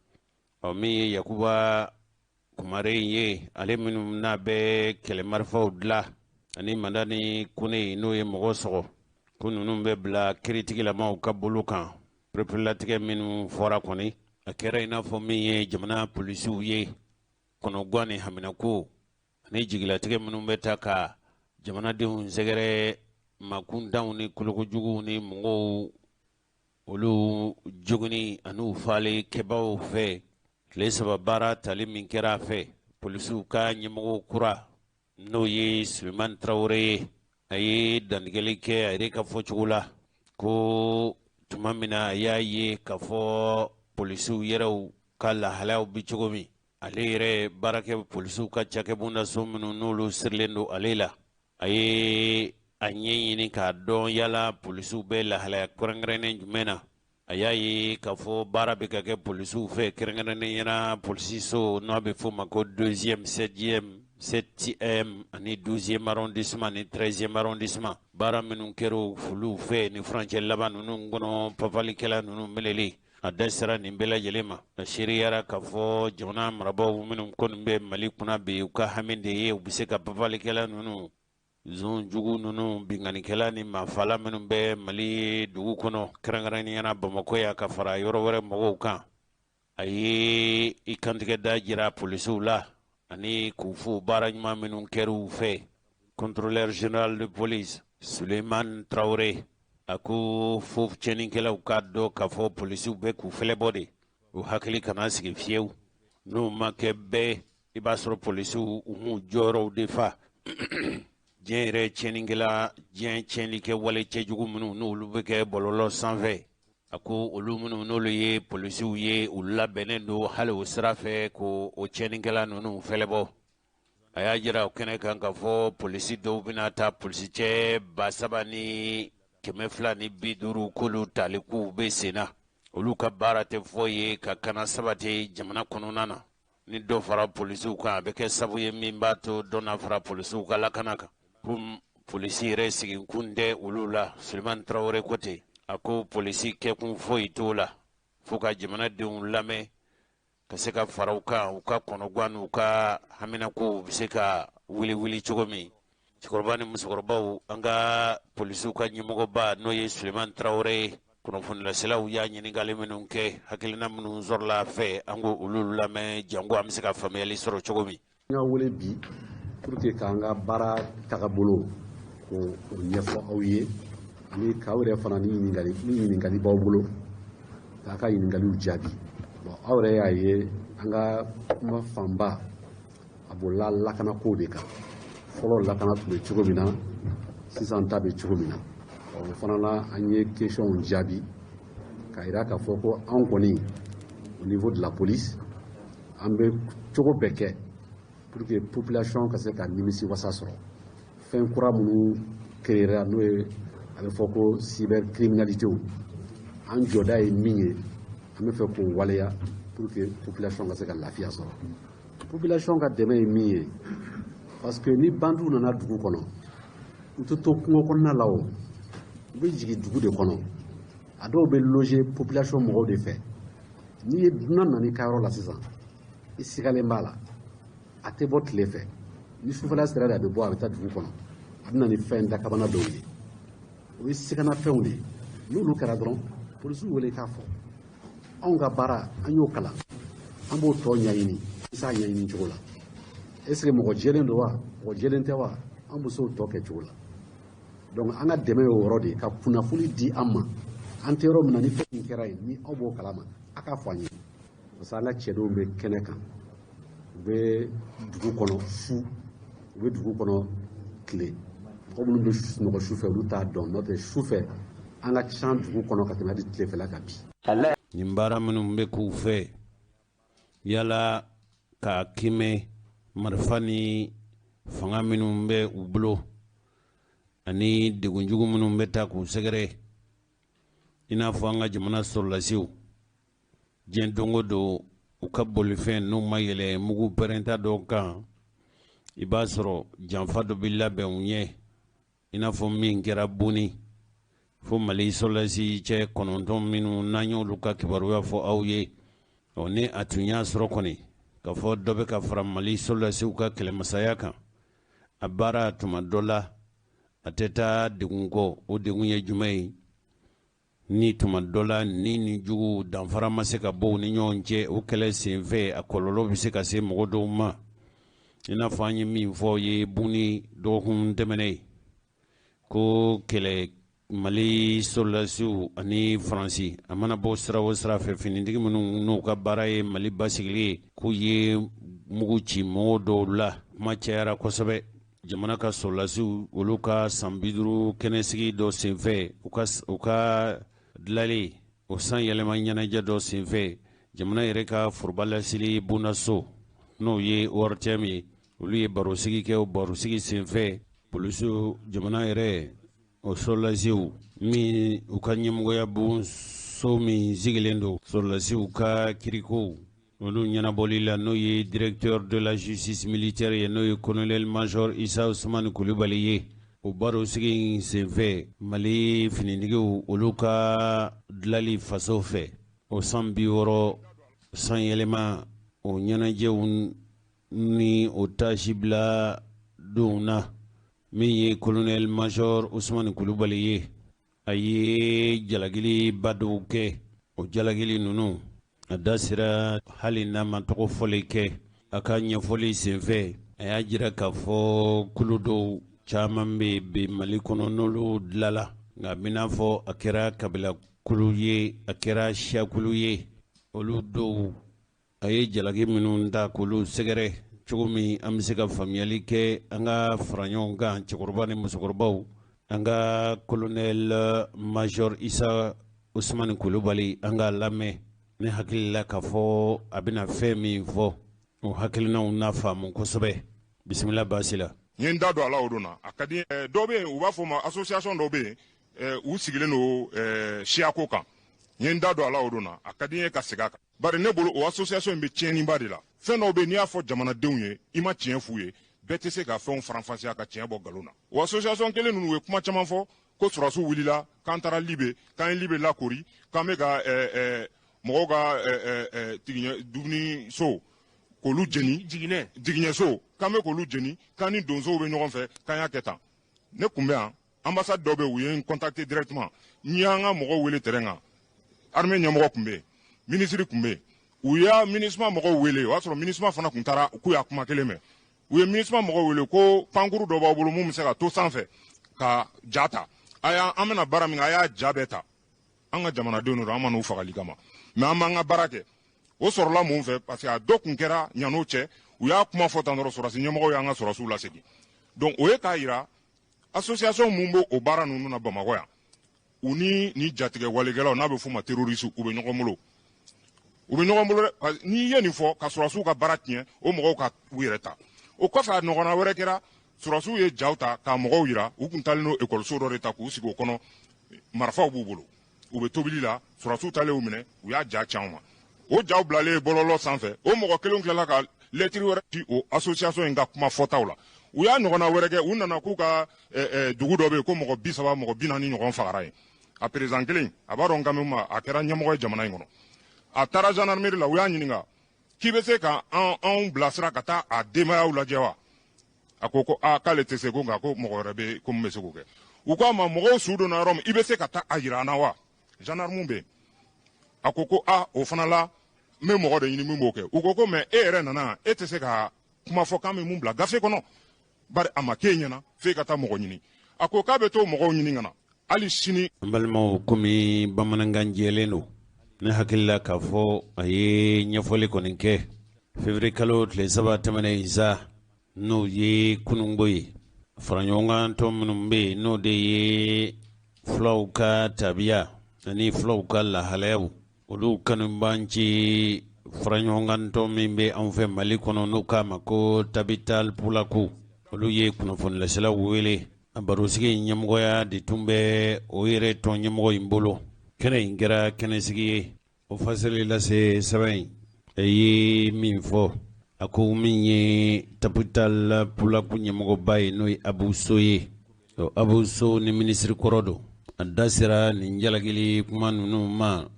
Ɔ, min ye Yakuba Kumare in ye, ale minnu n'a bɛ kɛlɛ marifaw dilan, ani Madani Kone, n'o ye mɔgɔ sɔgɔ, ko ninnu bɛ bila kiiritigilamaw ka bolo kan. Pereperelatigɛ minnu fɔra kɔni, a kɛra i n'a fɔ min ye jamana polisiw ye kɔnɔguwan ni haminako ani jigilatigɛ minnu bɛ ta ka jamanadenw sɛgɛrɛ, makuntanw ni kolokojuguw ni mɔgɔw olu jogini ani faali kɛbaaw fɛ. Tile 3 baara tali min kɛra a fɛ, polisiw ka ɲɛmɔgɔ kura, n'o ye Sulemani Tarawele ye, a ye dantigɛli kɛ a yɛrɛ ka fɔcogo la, ko tuma min na a y'a ye k'a fɔ polisiw yɛrɛw ka lahalayaw bi cogo min, ale yɛrɛ baarakɛ polisiw ka cakɛbondaso minnu n'olu sirilen don ale la, a ye a ɲɛɲini k'a dɔn yala polisiw bɛ lahalaya kɛrɛnkɛrɛnnen jumɛn na. A y'a ye k'a fɔ baara bɛ ka kɛ polisiw fɛ, kɛrɛnkɛrɛnnen ɲɛna polisiso n'a bɛ f'o ma ko deuxième, septième, septième ani 12e arrondissement ni 13e arrondissement. Baara minnu kɛra olu fɛ ni furancɛ laban ninnu kɔnɔ, papalikɛla ninnu minɛli, a da sera nin bɛɛ lajɛlen ma. A seereyara k'a fɔ jamana marabaaw minnu kɔni bɛ Mali kunna bi, u ka hami de ye u bɛ se ka papalikɛla ninnu, zon jugu ninnu, binkannikɛla ni maafala minnu bɛ Mali dugu kɔnɔ, kɛrɛnkɛrɛnnenya Bamakɔ yan, ka fara yɔrɔ wɛrɛ mɔgɔw kan. A ye i kantigɛ da jira polisiw la ani k'u fo baara ɲuman minnu kɛra u fɛ. Contrôleur général de police Suleiman Traoré a ko fo tiɲɛnikɛlaw k'a dɔn k'a fɔ polisiw bɛ k'u fɛlɛbɔ de, u hakili kana sigi fiyewu. N'o ma kɛ bɛɛ, i b'a sɔrɔ polisiw u m'u jɔyɔrɔw de fa. Diɲɛ yɛrɛ tiɲɛnikɛla, diɲɛ tiɲɛnikɛ wale cɛjugu minnu n'olu bɛ kɛ bɔlɔlɔ sanfɛ, a ko olu minnu n'olu ye polisiw ye, u labɛnnen don hali o sira fɛ ko o tiɲɛnikɛla ninnu fɛlɛbɔ. A y'a jira o kɛnɛ kan k'a fɔ polisi dɔw bɛna taa, polisicɛ 3250, k'olu tali k'u bɛ sen na. Olu ka baara tɛ foyi ye ka kana sabati jamana kɔnɔna na. Ni dɔ fara polisiw kan, a bɛ kɛ sabu ye min b'a to dɔ na fara polisiw ka lakana kan, ko polisi yɛrɛ sigikun tɛ olu la. Sulemani Tarawele ko ten. A ko polisi kɛkun foyi t'o la fo ka jamanadenw lamɛn, ka se ka fara u kan, u ka kɔnɔguwan n'u ka haminakow bɛ se ka wuli wuli cogo min. Cɛkɔrɔba ni musokɔrɔbaw, an ka polisiw ka ɲɛmɔgɔba, n'o ye Sulemani Tarawele ye, kunnafonilaselaw y'a ɲininkali minnu kɛ, hakilina minnu sɔrɔla a fɛ, an ko olu lamɛn, janko an bɛ se ka faamuyali sɔrɔ cogo min. N y'a wele bi pour que k'an ka baara tagabolo k'o ɲɛfɔ aw ye, ani k'aw yɛrɛ fana ni ɲininkali b'aw bolo, k'a ka ɲininkaliw jaabi. Bon, aw yɛrɛ y'a ye, an ka kuma fanba a bolila lakanako de kan. Fɔlɔ lakana tun bɛ cogo min na, sisan ta bɛ cogo min na, o fana na, an ye questions jaabi k'a jira k'a fɔ ko anw kɔni, au niveau de la police, an bɛ cogo bɛɛ kɛ pour que population ka se ka nimisi wasa sɔrɔ. Fɛn kura minnu créera, n'o ye a A bɛ fɔ ko cybercriminalité. An jɔda ye min ye, an bɛ fɛ k'o waleya pour que population ka se ka lafiya sɔrɔ. Population ka dɛmɛ ye min ye, parce que ni bandiw nana dugu kɔnɔ, u tɛ to kungo kɔnɔna la, o u bɛ jigin dugu de kɔnɔ. A dɔw bɛ loger population mɔgɔw de fɛ. N'i ye dunan nana i ka yɔrɔ la sisan, i sigalen b'a la, a tɛ bɔ tile fɛ. Ni sufɛla sera de, a bɛ bɔ, a bɛ taa dugu kɔnɔ, a bɛ na ni fɛn dakabana dɔw ye. O ye siganafɛnw de ye. N'olu kɛra dɔrɔn, polisiw wele k'a fɔ. Anw ka baara, an y'o kalan, an b'o tɔ ɲɛɲini, i s'a ɲɛɲini cogo la. Est ce que mɔgɔ jɛlen don wa, mɔgɔ jɛlen tɛ wa, an bɛ se o tɔ kɛ cogo la. Donc an ka dɛmɛ y'o yɔrɔ de ye, ka kunnafoni di an ma. An tɛ yɔrɔ min na, ni fɛn min kɛra yen, ni aw b'o kalama, a k'a fɔ an ye. Parce que an ka cɛdenw bɛ kɛnɛ kan, u bɛ dugu kɔnɔ su, u bɛ dugu kɔnɔ tile. Mɔgɔ minnu bɛ sunɔgɔ su fɛ, olu t'a dɔn. N'o tɛ, su fɛ an ka ca dugu kɔnɔ ka tɛmɛ hali tilefɛla kan bi. Nin baara minnu bɛ k'u fɛ, yala k'a kimɛ marifa ni fanga minnu bɛ u bolo ani degunjugu minnu bɛ taa k'u sɛgɛrɛ, i n'a fɔ an ka jamana sɔrɔlasiw, diɲɛ don o don u ka bolifɛn n'u ma yɛlɛ mugu pɛrɛnta dɔw kan, i b'a sɔrɔ janfa dɔ bɛ labɛn u ɲɛ, i n'a fɔ min kɛra Boni fo Mali sɔrɔlasi cɛ 9 minnu n'an y'olu ka kibaruya fɔ aw ye. Ɔ ni a tun y'a sɔrɔ kɔni k'a fɔ dɔ bɛ ka fara Mali sɔrɔlasiw ka kɛlɛmasaya kan, a baara tuma dɔ la a tɛ taa degun kɔ. O degun ye jumɛn ye? Ni tuma dɔ la ni jugu danfara ma se ka bɔ u ni ɲɔgɔn cɛ, o kɛlɛ senfɛ a kɔlɔlɔ bɛ se ka se mɔgɔ dɔw ma, i n'a fɔ an ye min fɔ ye Buni dɔgɔkun tɛmɛnen, ko kɛlɛ Mali sɔrɔlasiw ani Faransi, a mana bɔ sira o sira fɛ, finitigi minnu n'u ka baara ye Mali basigili ye, k'u ye mugu ci mɔgɔw dɔw la. Kuma cayara kosɛbɛ. Jamana ka sɔrɔlasiw, olu ka san 50 kɛnɛsigi dɔ senfɛ, u ka dilali o san yɛlɛma ɲɛnajɛ dɔ senfɛ, jamana yɛrɛ ka foroba laseli bondaso, n'o ye ORTM ye, olu ye barosigi kɛ. O barosigi senfɛ, polisiw, jamana yɛrɛ o sɔrɔlasiw min u ka ɲɛmɔgɔya bon so min sigilen don sɔrɔlasiw ka kirikow olu ɲɛnabɔli la, n'o ye directeur de la justice militaire ye, n'o ye colonel major Isa Usumani Kulubali ye, o barosigi in senfɛ, Mali finitigiw olu ka dilali faso fɛ, o san 60 san yɛlɛma o ɲɛnajɛw ni o taasibila donw na, min ye colonel major Usumani Kulubali ye, a ye jalakiliba dɔw kɛ. O jalakili ninnu, a da sera, hali n'a ma tɔgɔ fɔli kɛ, a ka ɲɛfɔli senfɛ, a y'a jira k'a fɔ kulu dɔw caman bɛ bi Mali kɔnɔ n'olu dilala, nka a bɛ n'a fɔ a kɛra kabila kulu ye, a kɛra siyakulu ye, olu dɔw a ye jalaki minnu ta k'olu sɛgɛrɛ cogo min, an bɛ se ka faamuyali kɛ. An ka fara ɲɔgɔn kan, cɛkɔrɔba ni musokɔrɔbaw, an ka colonel major Isa Usumani Kulubali, an ka lamɛn. Ne hakili la k'a fɔ a bɛna fɛn min fɔ, o hakilinaw n'a faamu kosɛbɛ. Bisimila, baasi la. N ye n da don a la o don na. A ka di dɔw bɛ yen, u b'a fɔ o ma association dɔw bɛ yen, u sigilen don siyako kan. N ye n da don a la o don na. A ka di n ye ka segin a kan, bari ne bolo o association in bɛ tiɲɛniba de la. Fɛn dɔw bɛ yen, n'i y'a fɔ jamanadenw ye, i ma tiɲɛ f'u ye. Bɛɛ tɛ se ka fɛnw faranfasiya ka tiɲɛ bɔ nkalon na. O association kelen ninnu, u ye kuma caman fɔ ko sɔrɔdasiw wulila k'an taara Libe, k'an ye Libe lakori, k'an bɛ ka mɔgɔw ka tigiɲɛ dumuni so k'olu jeni. Jiginɛ. Jiginɛso, k'an bɛ k'olu jeni, k'an ni donsow bɛ ɲɔgɔn fɛ, k'an y'a kɛ tan. Ne kun bɛ yan, ambassade dɔ bɛ yen, u ye n contacter directement. N y'an ka mɔgɔw wele terrain kan. Armée ɲɛmɔgɔ tun bɛ yen, ministre tun bɛ yen. U y'a MINUSMA mɔgɔw wele. O y'a sɔrɔ MINUSMA fana tun taara k'u y'a kuma kelen mɛn. U ye MINUSMA mɔgɔw wele ko pankuru dɔ b'aw bolo mun bɛ se ka to sanfɛ ka ja ta. A y'a, an bɛna baara min kɛ, a y'a ja bɛɛ ta. An ka jamanadenw don, an ma n'u fagali kama, mais an b'an ka baara kɛ. O sɔrɔla mun fɛ? Parce que a dɔ kun kɛra ɲan'o cɛ, u y'a kuma fɔ tan dɔrɔn, sɔrɔdasi ɲɛmɔgɔw y'an ka sɔrɔdasiw lasegin. Donc o ye k'a yira association mun b'o o baara ninnu na Bamakɔ yan, u ni jatigɛ walekɛlaw, n'a bɛ f'u ma terroriste, u bɛ ɲɔgɔn bolo, u bɛ ɲɔgɔn bolo dɛ. N'i ye nin fɔ ka sɔrɔdasiw ka baara tiɲɛ, o mɔgɔw ka u yɛrɛ ta. O kɔfɛ, a ɲɔgɔnna wɛrɛ kɛra. Sɔrɔdasiw ye jaw ta k'a mɔgɔw yira. U kun taalen n'o ekɔliso dɔ de ta k'u sigi o kɔnɔ, marifaw b'u bolo, u bɛ tobili la. Sɔrɔdasiw taalen u minɛ, u y'a ja ci anw ma. O jaw bilalen bɔlɔlɔ sanfɛ, o mɔgɔ kelen tilala ka lɛtiri wɛrɛ ci o association in ka kuma fɔtaw la. U y'a ɲɔgɔnna wɛrɛ kɛ, u nana k'u ka dugu dɔ bɛ yen ko mɔgɔ 30, mɔgɔ 40 ɲɔgɔn fagara yen. A président kelen, a b'a dɔn kan ma, a kɛra ɲɛmɔgɔ ye jamana in kɔnɔ. A taara gendarmerie la, u y'a ɲininka k'i bɛ se ka anw bilasira ka taa a denbayaw lajɛ wa? A ko ko aa, k'ale tɛ se ko, nka ko mɔgɔ wɛrɛ bɛ ko min bɛ se k'o kɛ. U k'a ma, mɔgɔw su donna yɔrɔ min, i bɛ se ka taa a yira an na wa? Gendarme bɛ yen. A ko ko aa, o fana la, n bɛ mɔgɔ de ɲini min b'o kɛ. U ko ko mais e yɛrɛ nana, e tɛ se ka kuma fɔ k'an bɛ mun bila gafe kɔnɔ, bari a ma k'e ɲɛna f'e ka taa mɔgɔ ɲini. A ko k'a bɛ t'o mɔgɔw ɲini ka na hali sini. An balimaw, komi bamanankan jɛlen don, ne hakili la k'a fɔ a ye ɲɛfɔli kɔni kɛ. Février kalo tile 3 tɛmɛnen sa, n'o ye kununko ye, faraɲɔgɔnkan tɔn minnu bɛ yen, n'o de ye fulaw ka tabiya ani fulaw ka lahalayaw, olu kanubanci faraɲɔgɔnkan tɔn min bɛ anw fɛ Mali kɔnɔ, n'u k'a ma ko Tabital Pulaku, olu ye kunnafonilaselaw wele. A barosigi in ɲɛmɔgɔya de tun bɛ o yɛrɛ tɔn ɲɛmɔgɔ in bolo. Kɛnɛ in kɛra kɛnɛsigi ye. O fasiri lase sɛbɛn in, a ye min fɔ, a ko min ye Tabital Pulaku ɲɛmɔgɔba ye, n'o ye Abu So ye, Abu So ni minisiri kɔrɔ don, a da sera nin jalakili kuma ninnu ma.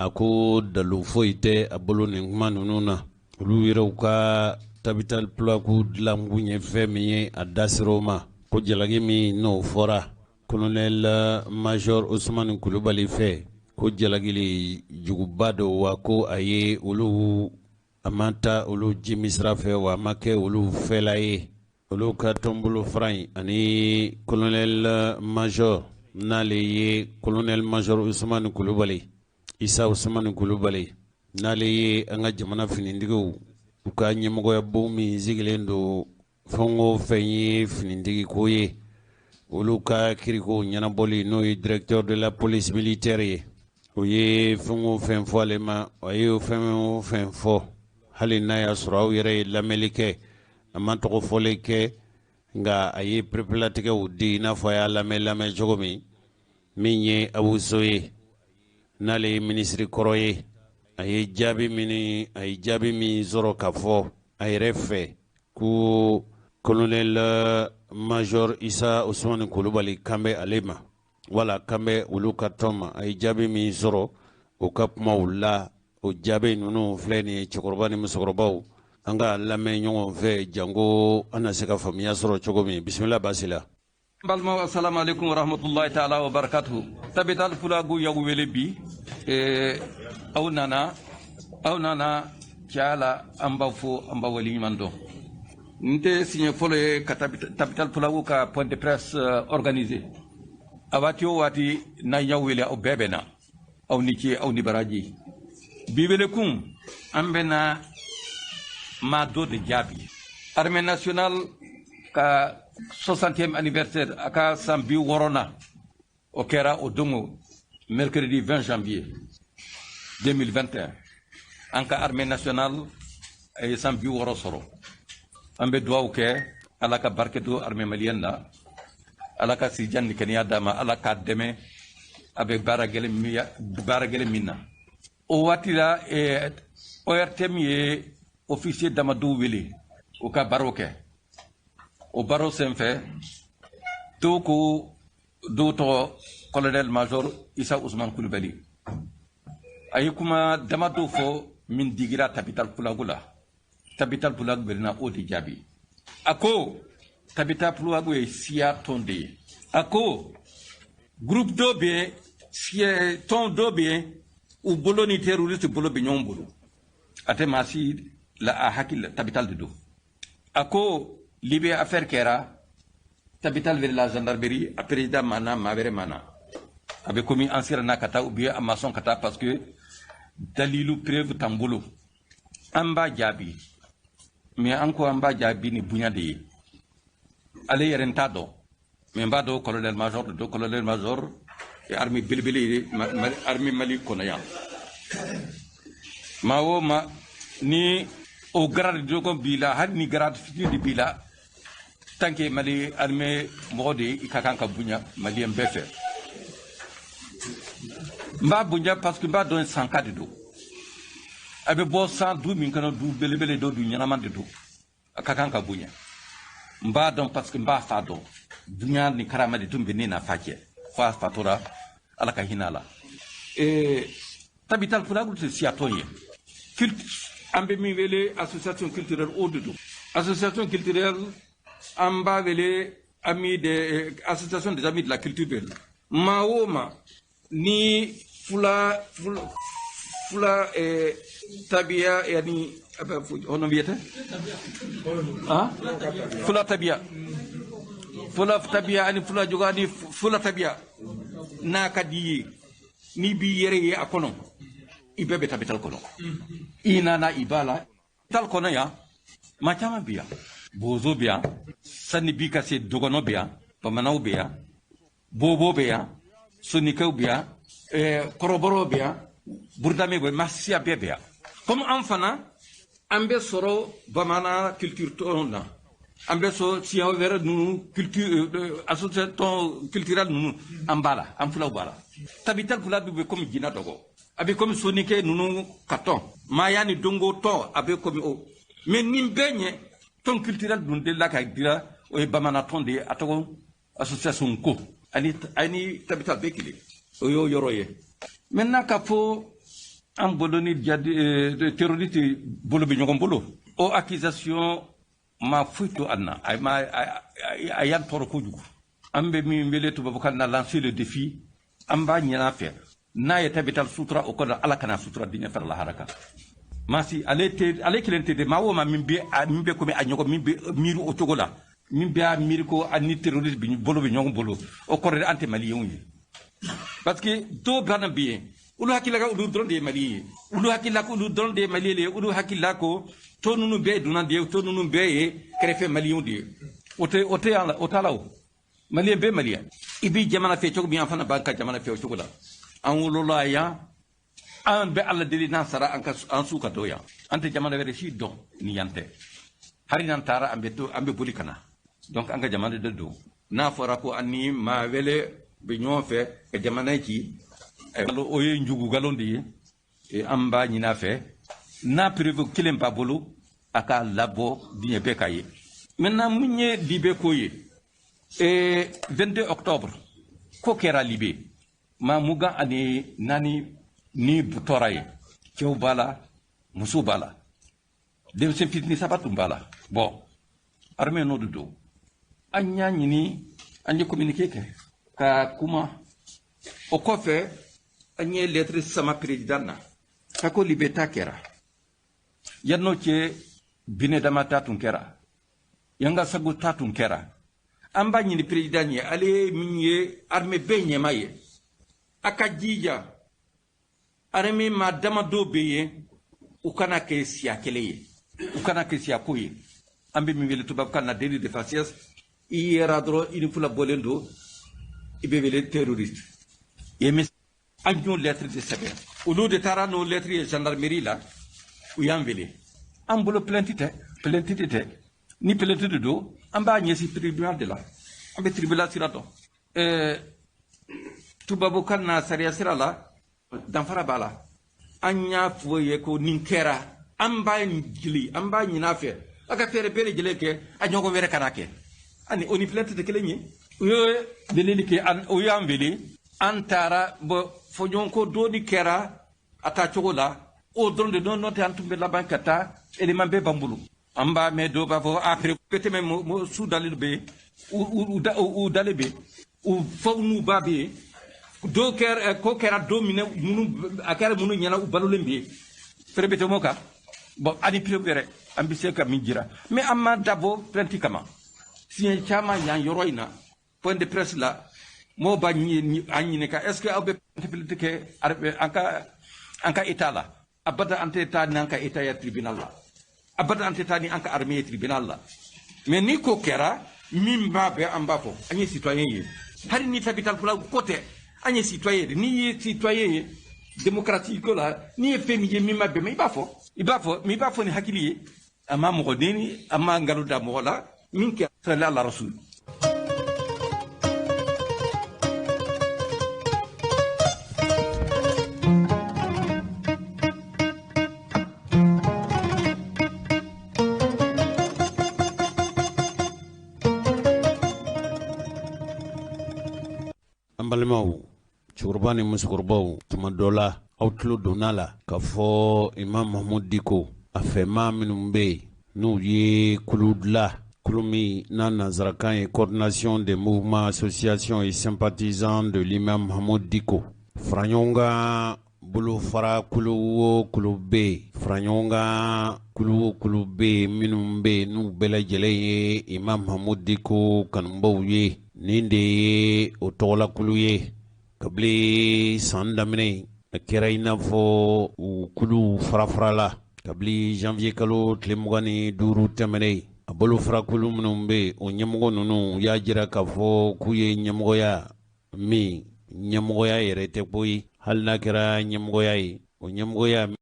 A ko dalu foyi tɛ a bolo nin kuma ninnu na. Olu yɛrɛw ka Tabital Pulaku dilankun ye fɛn min ye, a da sera o ma, ko jalaki min n'o fɔra colonel major Ousmane Kulubali fɛ, ko jalakili juguba don, wa ko a ye olu, a ma taa olu jimi sira fɛ, wa a ma kɛ olu fɛla ye. Olu ka tɔnbolo fara in ani colonel major, n'ale ye colonel major Ousmane Kulubali, Isa Ousmane Kulubali, n'ale ye an ka jamana finitigiw u ka ɲɛmɔgɔya bon min sigilen don fɛn o fɛn ye finitigi ko ye, olu ka kiriko ɲɛnabɔli, n'o ye directeur de la police militaire ye, o ye fɛn o fɛn fɔ ale ma, a ye fɛn o fɛn fɔ, hali n'a y'a sɔrɔ aw yɛrɛ ye lamɛnli kɛ, a ma tɔgɔ fɔlen kɛ, nka a ye perepelatigɛw di i n'a fɔ a y'a lamɛn cogo min. Min ye Abu So ye, n'ale ye minisiri kɔrɔ ye, a ye jaabi min sɔrɔ k'a fɔ a yɛrɛ fɛ ko colonel major Isa Ousmane Kulubali kan bɛ ale ma, wala kan bɛ olu ka tɔn ma, a ye jaabi min sɔrɔ o ka kumaw la, o jaabi ninnu filɛ nin ye. Cɛkɔrɔba ni musokɔrɔbaw, an ka lamɛn ɲɔgɔn fɛ, janko an na se ka faamuya sɔrɔ cogo min. Bisimila, baasi la. Balimaw, assalamu alaikum warahmatullahi taala wa barakatuhu. Tabital Pulaku y'aw wele bi. Aw nana, aw nana tiɲɛ la, an b'aw fo, an b'aw waleɲuman dɔn. N tɛ siɲɛ fɔlɔ ye ka Tabital Pulaku ka point de presse organiser. A waati o waati n'an y'aw wele, aw bɛɛ bɛ na. Aw ni ce, aw ni baraji. Bi welekun, an bɛna maa dɔ de jaabi. Armée nationale ka 60e anniversaire, a ka san 60 na, o kɛra o dongo mercredi 20 janvier 2021. An ka armée nationale a ye san 60 sɔrɔ. An bɛ duwawu kɛ, Ala ka barika don armée malienne na, Ala ka sijan ni kɛnɛya d'a ma, Ala k'a dɛmɛ a bɛ baara gɛlɛn min na. O waati la, ORTM ye officier damadɔw wele u ka baro kɛ. O baro senfɛ, dɔw ko, dɔw tɔgɔ colonel major Isa Ousmane Kulubali, a ye kuma damadɔ fɔ min digira Tabital Pulaku la. Tabital Pulaku bɛna o de jaabi. A ko Tabital Pulaku ye siya tɔn de ye. A ko groupe dɔ bɛ yen, siya tɔn dɔ bɛ yen, u bolo ni terroriste bolo bɛ ɲɔgɔn bolo. A tɛ maa si la a hakili la, Tabital de don. A ko Libye affaire kɛra, Tabital wele la gendarmerie, a président ma na, maa wɛrɛ ma na. A bɛ komi an siranna ka taa ou bien a ma sɔn ka taa parce que dalilu, preuve t'an bolo. An b'a jaabi, mais an ko an b'a jaabi ni bonya de ye. Ale yɛrɛ, n t'a dɔn, mais n b'a dɔn colonel major de don. Colonel major ye armée belebele ye armée Mali kɔnɔ yan. Maa o maa ni o grade dɔgɔ b'i la, hali ni grade fitini de b'i la. Tant que Mali armée mɔgɔ de ye, i ka kan ka bonya maliyɛn bɛɛ fɛ. N b'a bonya parce que n b'a dɔn sanka de don. A bɛ bɔ san du min kɔnɔ, du belebele don, du ɲɛnama de don, a ka kan ka bonya. N b'a dɔn parce que n b'a fa dɔn. Dunya ni karama de tun bɛ ne n'a fa cɛ, fo a fatura, Ala ka hinɛ a la. Tabital Pulaagu tɛ siya tɔn ye, an bɛ min wele association culturelle, o de don. Association culturelle, an b'a wele amis de association des amis de la culture de la. Maa o maa ni fula fula fula tabiya, yani hono wiyete ah fula tabiya, fula tabiya ani fula jogani fula tabiya n'a ka di ye, n'i b'i yɛrɛ ye a kɔnɔ, i bɛɛ bɛ tabital kɔnɔ. I nana i b'a la tal kɔnɔ yan, maa caman bɛ yan, bozo bɛ yan, sanni bi ka se dɔgɔnɔ bɛ yan, bamananw bɛ yan, bobo bɛ yan, sonikɛw bɛ yan, kɔrɔbɔrɔw bɛ yan, burudame bɛ yan, masiya bɛɛ bɛ yan. Comme an fana an bɛ sɔrɔ bamanan culture tɔn na, an bɛ sɔrɔ siya wɛrɛ ninnu culture association tɔn culturel ninnu, an b'a la, an filaw b'a la. Tabital Pulaagu bɛ komi jinɛ dɔgɔ, a bɛ komi sonikɛ ninnu ka tɔn, maaya ni dongo tɔn, a bɛ komi o. Mais nin bɛɛ ɲɛ tɔn culturel dun delila ka dira, o ye bamanan tɔn de ye, a tɔgɔ association ko ani tabital bɛɛ kelen, o y'o yɔrɔ ye. Maintenant, k'a fɔ an bolo ni terroriste bolo bɛ ɲɔgɔn bolo, o accusation ma foyi to an na, a ma a y'an tɔɔrɔ kojugu. An bɛ min wele tubabukan na lancer le défi, an b'a ɲini a fɛ n'a ye tabital sutura o kɔnɔ, Ala kana sutura diɲɛ fara lahara kan. Masi ale tɛ, ale kelen tɛ de, maa o maa min bɛ min bɛ komi a ɲɔgɔn min bɛ miiri o cogo la, min bɛ a miiri ko a ni terroriste bɛ bolo bɛ ɲɔgɔn bolo, o kɔrɔ de an tɛ maliyɛnw ye. Parce que dɔw bana bɛ yen, olu hakili la ko olu dɔrɔn de ye maliyɛn ye, olu hakili la ko olu dɔrɔn de ye maliyɛn ye, olu hakili la ko tɔ ninnu bɛɛ ye dunan de ye, tɔ ninnu bɛɛ ye kɛrɛfɛ maliyɛnw de ye. O tɛ, o tɛ yan la, o t'a la. O maliyɛn bɛɛ maliyɛn, i b'i jamana fɛ cogo min, an fana b'an ka jamana fɛ o cogo la. An wolola yan, an bɛ Ala deli n'an sara an ka an su ka dɔ yan. An tɛ jamana wɛrɛ si dɔn ni yan tɛ. Hali n'an taara, an bɛ to, an bɛ boli ka na. Donc an ka jamana de don. N'a fɔra ko an ni maa wɛrɛ bɛ ɲɔgɔn fɛ ka jamana ci, o ye njugu nkalon de ye. An b'a ɲini a fɛ, n'a preuve kelen b'a bolo, a k'a labɔ diɲɛ bɛɛ k'a ye. Maintenant, mun ye Libe ko ye? 22 octobre ko kɛra Libe, maa 24 ni tɔɔra ye, cɛw b'a la, musow b'a la, denmisɛn fitinin saba tun b'a la. Bon, armée n'o de don. An y'a ɲini, an ye communiqué kɛ ka kuma. O kɔfɛ, an ye lettre sama président na ka ko Libe ta kɛra. Yann'o cɛ, Bine dama ta tun kɛra, Yanga Sago ta tun kɛra. An b'a ɲini président ye, ale ye min ye armée bɛɛ ɲɛma ye, a ka jija armée maa damadɔ bɛ yen, u kana kɛ siya kelen ye, u kana kɛ siya ko ye. An bɛ min wele tubabukan na délit de faciès, i yɛrɛ dɔrɔn i ni fula bɔlen don, i bɛ wele terroriste ye. An y'o lettre de sɛbɛn, olu de taara n'o lettre ye gendarmerie la, u y'an wele. An bolo plainte tɛ, plainte de tɛ. Ni plainte de don, an b'a ɲɛsin tribunal de la, an bɛ tribunal sira dɔn. Tubabukan na sariya sira la, danfara b'a la. An y'a fɔ ye ko nin kɛra, an b'a jili, an b'a ɲini a fɛ a ka fɛɛrɛ bɛɛ lajɛlen kɛ a ɲɔgɔn wɛrɛ kana kɛ. Ani o ni plainte tɛ kelen ye. U ye weleli kɛ, o y'an wele, an taara. Bɔn, fɔɲɔgɔnko dɔɔni kɛra a taa cogo la, o dɔrɔn de n'o tɛ, an tun bɛ laban ka taa. Élément bɛɛ b'an bolo. An b'a mɛn dɔw b'a fɔ après bɛ tɛmɛ, su dalen bɛ yen, u dalen bɛ yen, u faw n'u ba bɛ yen. Dɔw kɛra, ko kɛra don min na, minnu a kɛra minnu ɲɛna, u balolen bɛ yen, fɛrɛ bɛ tɛmɛ o kan. Bon, ani preuve yɛrɛ, an bɛ se ka min jira, mais an ma dabɔ plainte kama. Siɲɛ caman yan yɔrɔ in na, point de presse la, mɔgɔw b'a an ɲininka: est ce que aw bɛ plainte kɛ an ka état la? Abada, an tɛ taa n'an ka état ye tribunal la. Abada, an tɛ taa ni an ka armée ye tribunal la. Mais ni ko kɛra min b'a bɛɛ, an b'a fɔ. An ye citoyen ye, hali ni Tabital Pulaagu ko tɛ, an ye citoyen de. N'i ye citoyen ye démocratie ko la, n'i ye fɛn min ye min ma bɛn, i b'a fɔ, i b'a fɔ, mais i b'a fɔ ni hakili ye. A ma mɔgɔ neni, a ma nkalon da mɔgɔ la. Min kɛ sali ala rasul. An balimaw, cɛkɔrɔba ni musokɔrɔbaw, tuma dɔ la aw tulo donna la k'a fɔ Imam Mahmud Diko a fɛmaa minnu bɛ yen n'u ye kulu dilan, kulu min n'a nansarakan ye Coordination des mouvements, associations et sympathisants de l'imam Mahmud Diko. Faraɲɔgɔnkan bolofara kulu o kulu bɛ yen, faraɲɔgɔnkan kulu o kulu bɛ yen minnu bɛ yen n'u bɛɛ lajɛlen ye Imam Mahmud Diko kanubaw ye, nin de ye o tɔgɔlakulu ye. Kabini san daminɛ a kɛra i n'a fɔ u kulu farafarala kabini janvier kalo tile 25 tɛmɛnen. A bolofarakulu minnu bɛ yen, o ɲɛmɔgɔ ninnu y'a jira k'a fɔ k'u ye ɲɛmɔgɔya min ɲɛmɔgɔya yɛrɛ tɛ koyi, hali n'a kɛra ɲɛmɔgɔya ye, o ɲɛmɔgɔya.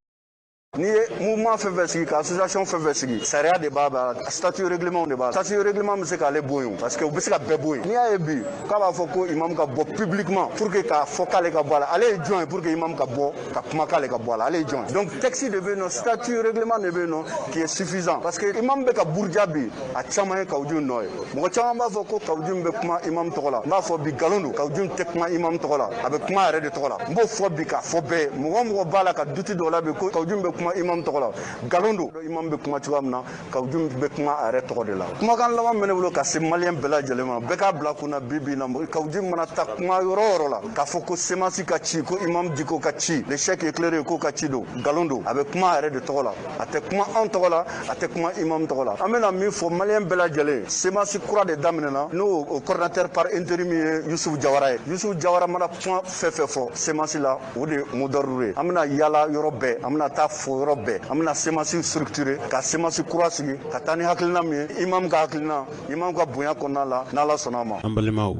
N'i ye mouvement fɛn fɛn sigi, ka association fɛn fɛn sigi, sariya de b'a la, statut règlement de b'a la. Statut règlement bɛ se k'ale bɔ yen, parce que u bɛ se ka bɛɛ bɔ yen. N'i y'a ye bi k'a b'a fɔ ko imam ka bɔ publiquement pour que k'a fɔ k'ale ka bɔ a la, ale ye jɔn ye pour que imam ka bɔ ka kuma k'ale ka bɔ a la? Ale ye jɔn ye? Donc texte de bɛ yen nɔ, statut règlement de bɛ yen nɔ qui est suffisant, parce que imam bɛ ka buruja bi, a caman ye Kaou Djim nɔ ye. Mɔgɔ caman b'a fɔ ko Kaou Djim bɛ kuma imam tɔgɔ la. N b'a fɔ bi, nkalon don. Kaou Djim tɛ kuma imam tɔgɔ la, a bɛ kuma yɛrɛ de tɔgɔ la. N b'o fɔ bi k'a fɔ bɛɛ ye, mɔgɔ o mɔgɔ b'a la ka doute dɔw la bi ko Kaou Djim bɛ kuma imam tɔgɔ la, nkalon don. Imam bɛ kuma cogoya min na, Kaou Djim bɛ kuma a yɛrɛ tɔgɔ de la. Kumakan laban bɛ ne bolo ka se maliyɛn bɛɛ lajɛlen ma, bɛɛ k'a bila kunna bi bi in na, Kaou Djim mana taa kuma yɔrɔ o yɔrɔ la k'a fɔ ko CMAS ka ci, ko imam Diko ka ci, le chef éclairé ko ka ci don, nkalon don. A bɛ kuma a yɛrɛ de tɔgɔ la, a tɛ kuma anw tɔgɔ la, a tɛ kuma imam tɔgɔ la. An bɛna min fɔ maliyɛn bɛɛ lajɛlen, CMAS kura de daminɛna, n'o o coordinateur par intérim ye Youssouf Jawara ye. Youssouf Jawara mana kuma fɛn fɛn fɔ CMAS la, o de mot d'ordre ye. An bɛna yala yɔrɔ bɛɛ, an bɛna taa fɔ yɔrɔ bɛɛ, an bɛna CMAS structurer, ka CMAS kura sigi, ka taa ni hakilina min ye, imam ka hakilina, imam ka bonya kɔnɔna la, n'Ala sɔnna a ma. An balimaw,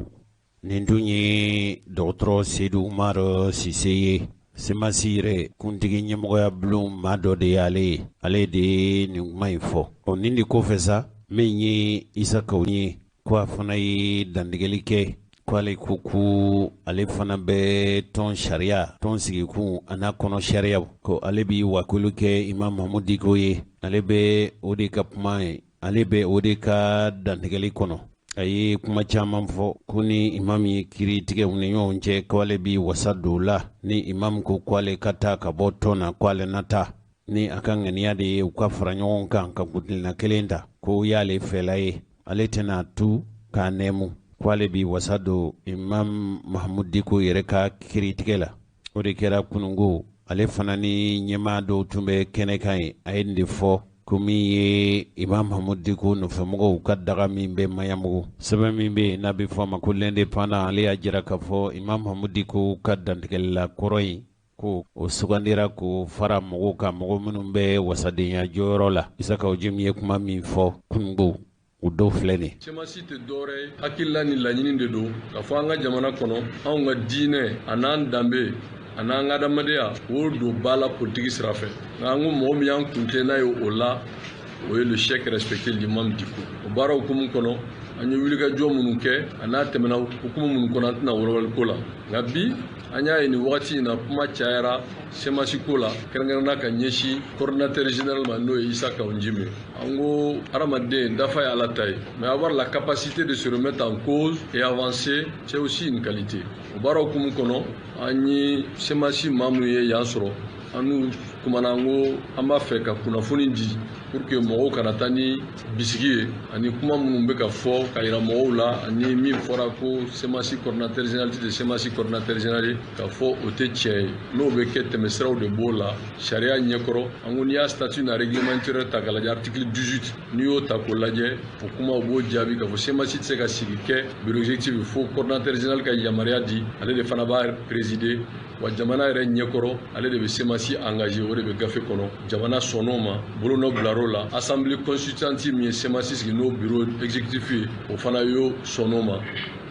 nin dun ye dɔgɔtɔrɔ Seydou Umar Sise ye, CMAS yɛrɛ kuntigi ɲɛmɔgɔya bulon maa dɔ de y'ale ye. Ale de ye nin kuma in fɔ. Ɔ, nin de kɔfɛ sa, min ye Isa Kaw ye, ko a fana ye dantigɛli kɛ ko ale ko ko ale fana bɛ tɔn sariya, tɔn sigikun a n'a kɔnɔ sariyaw, ko ale bɛ wakulu kɛ Imam Mahmud Diko ye. Ale bɛ o de ka kuma ye, ale bɛ o de ka dantigɛli kɔnɔ. A ye kuma caman fɔ ko ni imam ye kiiri tigɛ u ni ɲɔgɔn cɛ, ko ale bɛ wasa don o la. Ni imam ko ko ale ka taa ka bɔ tɔn na, ko ale na taa. Ni a ka ŋaniya de ye u ka fara ɲɔgɔn kan ka kuntilenna kelen ta, ko y'ale fɛla ye, ale tɛna tu k'a nɛmu, ko ale b'i wasa don imam Mahmud Diko yɛrɛ ka kiiritigɛ la. O de kɛra kunungo, ale fana ni ɲɛmaa dɔw tun bɛ kɛnɛ kan ye. A ye nin de fɔ ko min ye imam Mahmud Diko nɔfɛmɔgɔw ka daga min bɛ Maɲanbugu, sɛbɛn min bɛ yen n'a bɛ fɔ a ma ko l'Indépendant, ale y'a jira k'a fɔ imam Mahmud Diko ka dantigɛlila kɔrɔ in, ko o sugandira k'o fara mɔgɔw kan, mɔgɔ minnu bɛ wasadenya jɔyɔrɔ la. Isa Kaou Djim ye kuma min fɔ kunungo, o dɔw filɛ nin. CMAS tɛ dɔwɛrɛ ye, hakilila ni laɲini de don k'a fɔ an ka jamana kɔnɔ, anw ka diinɛ a n'an danbe a n'an ka adamadenya, o don ba la politiki sira fɛ. Nka an ko mɔgɔ min y'an kun tɛ n'a ye o la, o ye le chef respecté l'imam Diko. O baara hukumu kɔnɔ, an ye wulikajɔ minnu kɛ a n'a tɛmɛna hukumu minnu kɔnɔ, an tɛna walawali ko la. Nka bi an y'a ye nin wagati in na, kuma cayara CMAS ko la, kɛrɛnkɛrɛnna ka ɲɛsin coordinateur général ma, n'o ye Isa Kaou Djim ye. An ko hadamaden dafa ye Ala ta ye, mais avoir la capacité de se remettre en cause et avancer, c'est aussi une qualité. O baara hukumu kɔnɔ, an ye CMAS maa minnu ye yan sɔrɔ, an n'u kumana, an ko an b'a fɛ ka kunnafoni di pour que mɔgɔw kana taa ni bisigi ye ani kuma minnu bɛ ka fɔ ka yira mɔgɔw la, ani min fɔra ko CMAS coordinateur général tɛ CMAS coordinateur général ye, k'a fɔ o tɛ tiɲɛ ye. N'o bɛ kɛ, tɛmɛsiraw de b'o la sariya ɲɛkɔrɔ. An ko n'i y'a statut n'a règlement intérieur ta k'a lajɛ, article 18, n'i y'o ta k'o lajɛ, o kuma o b'o jaabi k'a fɔ CMAS tɛ se ka sigi kɛ bureau exécutif fo coordinateur général ka yamaruya di. Ale de fana b'a présider. Wa jamana yɛrɛ ɲɛkɔrɔ, ale de bɛ CMAS engagé, o de bɛ gafe kɔnɔ. Jamana sɔnn'o ma, bolonɔ bilar'o la. Assemblée constituante min ye CMAS sigi, n'o bureau exécutif ye, o fana y'o sɔnn'o ma.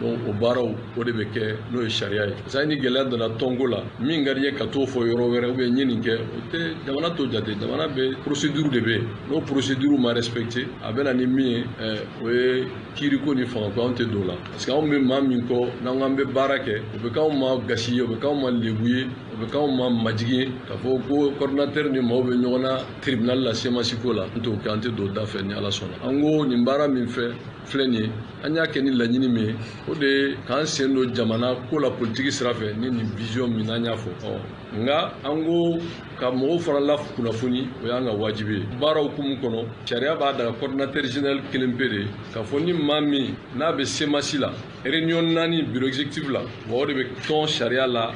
Donc o baaraw, o de bɛ kɛ, n'o ye sariya ye. Parce que ni gɛlɛya donna tɔnko la, min ka di n ye ka t'o fɔ yɔrɔ wɛrɛ ou bien n ye nin kɛ, o tɛ jamana t'o jate. Jamana bɛ procédure de bɛ yen. N'o procédure ma respecté, a bɛ na ni min ye, o ye kiiriko ni fangako. Anw tɛ don o la, parce que anw bɛ maa min kɔ, n'an k'an bɛ baara kɛ, o bɛ k'anw ma gasi ye, o bɛ k'anw ma lebu ye, o bɛ k'anw ma majigin ye, k'a fɔ ko coordinateur ni maaw bɛ ɲɔgɔn na tribunal la CMAS ko la. An t'o kɛ, an tɛ don da fɛ ni Ala sɔnna. An ko nin baara min fɛ filɛ nin ye, an y'a kɛ ni laɲini min ye, o de ye k'an sen don jamana ko la politiki sira fɛ ni nin vision min n'an y'a fɔ. Ɔ nka an ko ka mɔgɔw fana la kunnafoni, o y'an ka wajibi ye. Baaraw hukumu kɔnɔ, sariya b'a daga coordinateur général kelen pe de k'a fɔ ni maa min n'a bɛ CMAS la, réunion 4 bureau exécutif la, wa o de bɛ tɔn sariya la,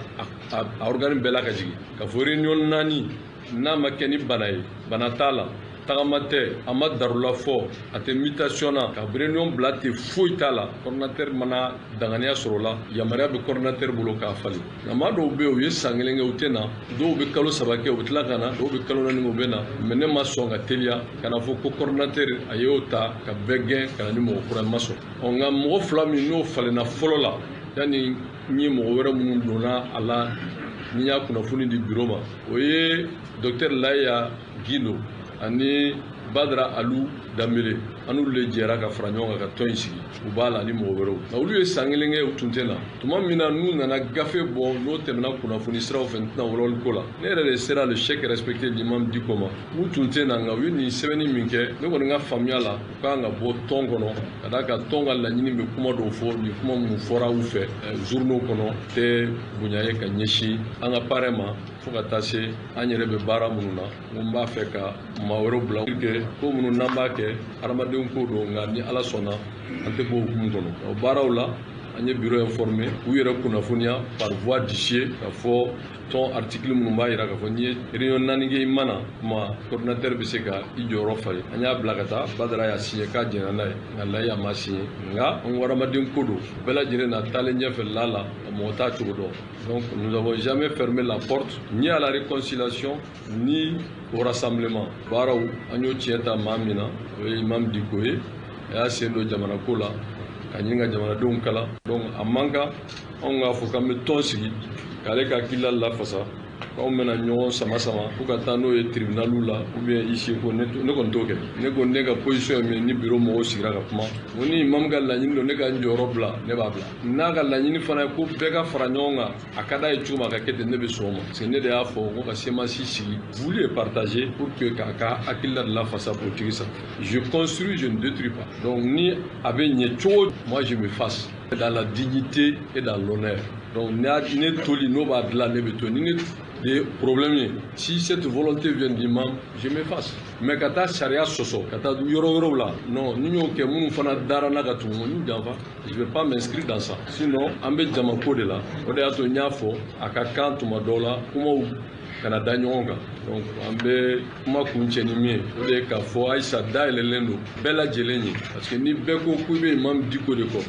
a organe bɛɛ la ka jigin k'a fɔ réunion 4, n'a ma kɛ ni bana ye, bana t'a la, tagama tɛ, a ma darula fɔ, a tɛ mutation na, ka réunion bila ten, foyi t'a la, coordinateur mana danganiya sɔrɔ o la, yamaruya bɛ coordinateur bolo k'a falen. Nka maa dɔw bɛ yen, u ye san 1 kɛ, u tɛ na. Dɔw bɛ kalo 3 kɛ, u bɛ tila ka na. Dɔw bɛ kalo 4 kɛ, u bɛ na. Mais ne ma sɔn ka teliya ka na fɔ ko coordinateur a y'o ta ka bɛɛ gɛn ka na ni mɔgɔ kura ye, ma sɔn. Ɔ nka mɔgɔ 2 min n'o falenna fɔlɔ la, yanni n ye mɔgɔ wɛrɛ minnu donna a la, ni y'a kunnafoni di bureau ma, o ye docteur Laya Guindo ani Badra Alu Danbele. An n'olu de jɛra ka fara ɲɔgɔn kan ka tɔn in sigi. U b'a la ni mɔgɔ wɛrɛw. Nka olu ye san 1 kɛ, u tun tɛ na. Tuma min na n'u nana gafe bɔ, n'o tɛmɛna kunnafoni siraw fɛ, n tɛna walawali ko la, ne yɛrɛ de sera le chef respecté l'imam Dicko ma. U tun tɛ na, nka u ye nin sɛbɛnni min kɛ, ne kɔni ka faamuya la, u kan ka bɔ tɔn kɔnɔ, ka d'a kan tɔn ka laɲini bɛ kuma dɔw fɔ. Nin kuma minnu fɔra u fɛ journaux kɔnɔ tɛ bonya ye ka ɲɛsin an ka parrain ma, fo ka taa se an yɛrɛ bɛ baara minnu na. N ko n b'a fɛ ka maa wɛrɛw bila ko minnu n'an b'a kɛ, hadamadenw ko don. Nka ni Ala sɔnna, an tɛ bɔ hukumu kɔnɔ. O baaraw la, an ye bureau informé, k'u yɛrɛ kunnafoniya par voie d'huissier, ka fɔ tɔn article minnu b'a jira k'a fɔ n'i ye réunion 4 kɛ, i ma na kuma, coordinateur bɛ se ka i jɔyɔrɔ falen. An y'a bila ka taa, Badara y'a signé k'a jɛnna n'a ye, nka Layi a ma signé. Nka an ko hadamaden ko don, bɛɛ lajɛlen na taalen ɲɛfɛ la la, mɔgɔ t'a cogo dɔn. Donc nous n'avons jamais fermé la porte ni à la réconciliation ni au rassemblement. Baaraw, an y'o tiɲɛ ta maa min na, o ye imam Dicko ye. A y'a sen don jamana ko la ka ɲini ka jamanadenw kala. Donc a man kan anw k'a fɔ k'an bɛ tɔn sigi k'ale ka hakilila lafasa, k'anw bɛna ɲɔgɔn sama sama fo ka taa n'o ye tribunaliw la ou bien huissier ko. Ne kɔni t'o kɛ. Ne ko ne ka position ye min ye, ni bureau mɔgɔw sigira ka kuma, ko ni imam ka laɲini don ne ka n jɔyɔrɔ bila, ne b'a bila. N'a ka laɲini fana ye ko bɛɛ ka fara ɲɔgɔn kan, a ka d'a ye cogo min a ka kɛ ten, ne bɛ sɔn o ma, parce que ne de y'a fɔ ko ka CMAS sigi voulu et partagé pour que k'a ka hakilila de lafasa politique sanfɛ. Je construis, je ne détruis pas. Donc ni a bɛ ɲɛ cogo, moi je m'efface dans la dignité et dans l'honneur. Donc ne toli n'o b'a dilan, ne bɛ to ni ne de problème ye. Si cette volonté vient d'imam, je m'efface. Mais ka taa sariya sɔsɔ ka taa yɔrɔ wɛrɛw la, non. Ni y'o kɛ, minnu fana dara n na ka tugu n janfa, je vais pas m'inscrire dans ça. Sinon an bɛ jamako de la. O de y'a to n y'a fɔ a ka kan tuma dɔw la, kumaw kana da ɲɔgɔn kan. Donc an bɛ kuma kuncɛ ni min ye, o de ye k'a fɔ ayisa dayɛlɛlen don bɛɛ lajɛlen ye, parce que ni bɛɛ ko k'i bɛ imam Dicko de kɔ,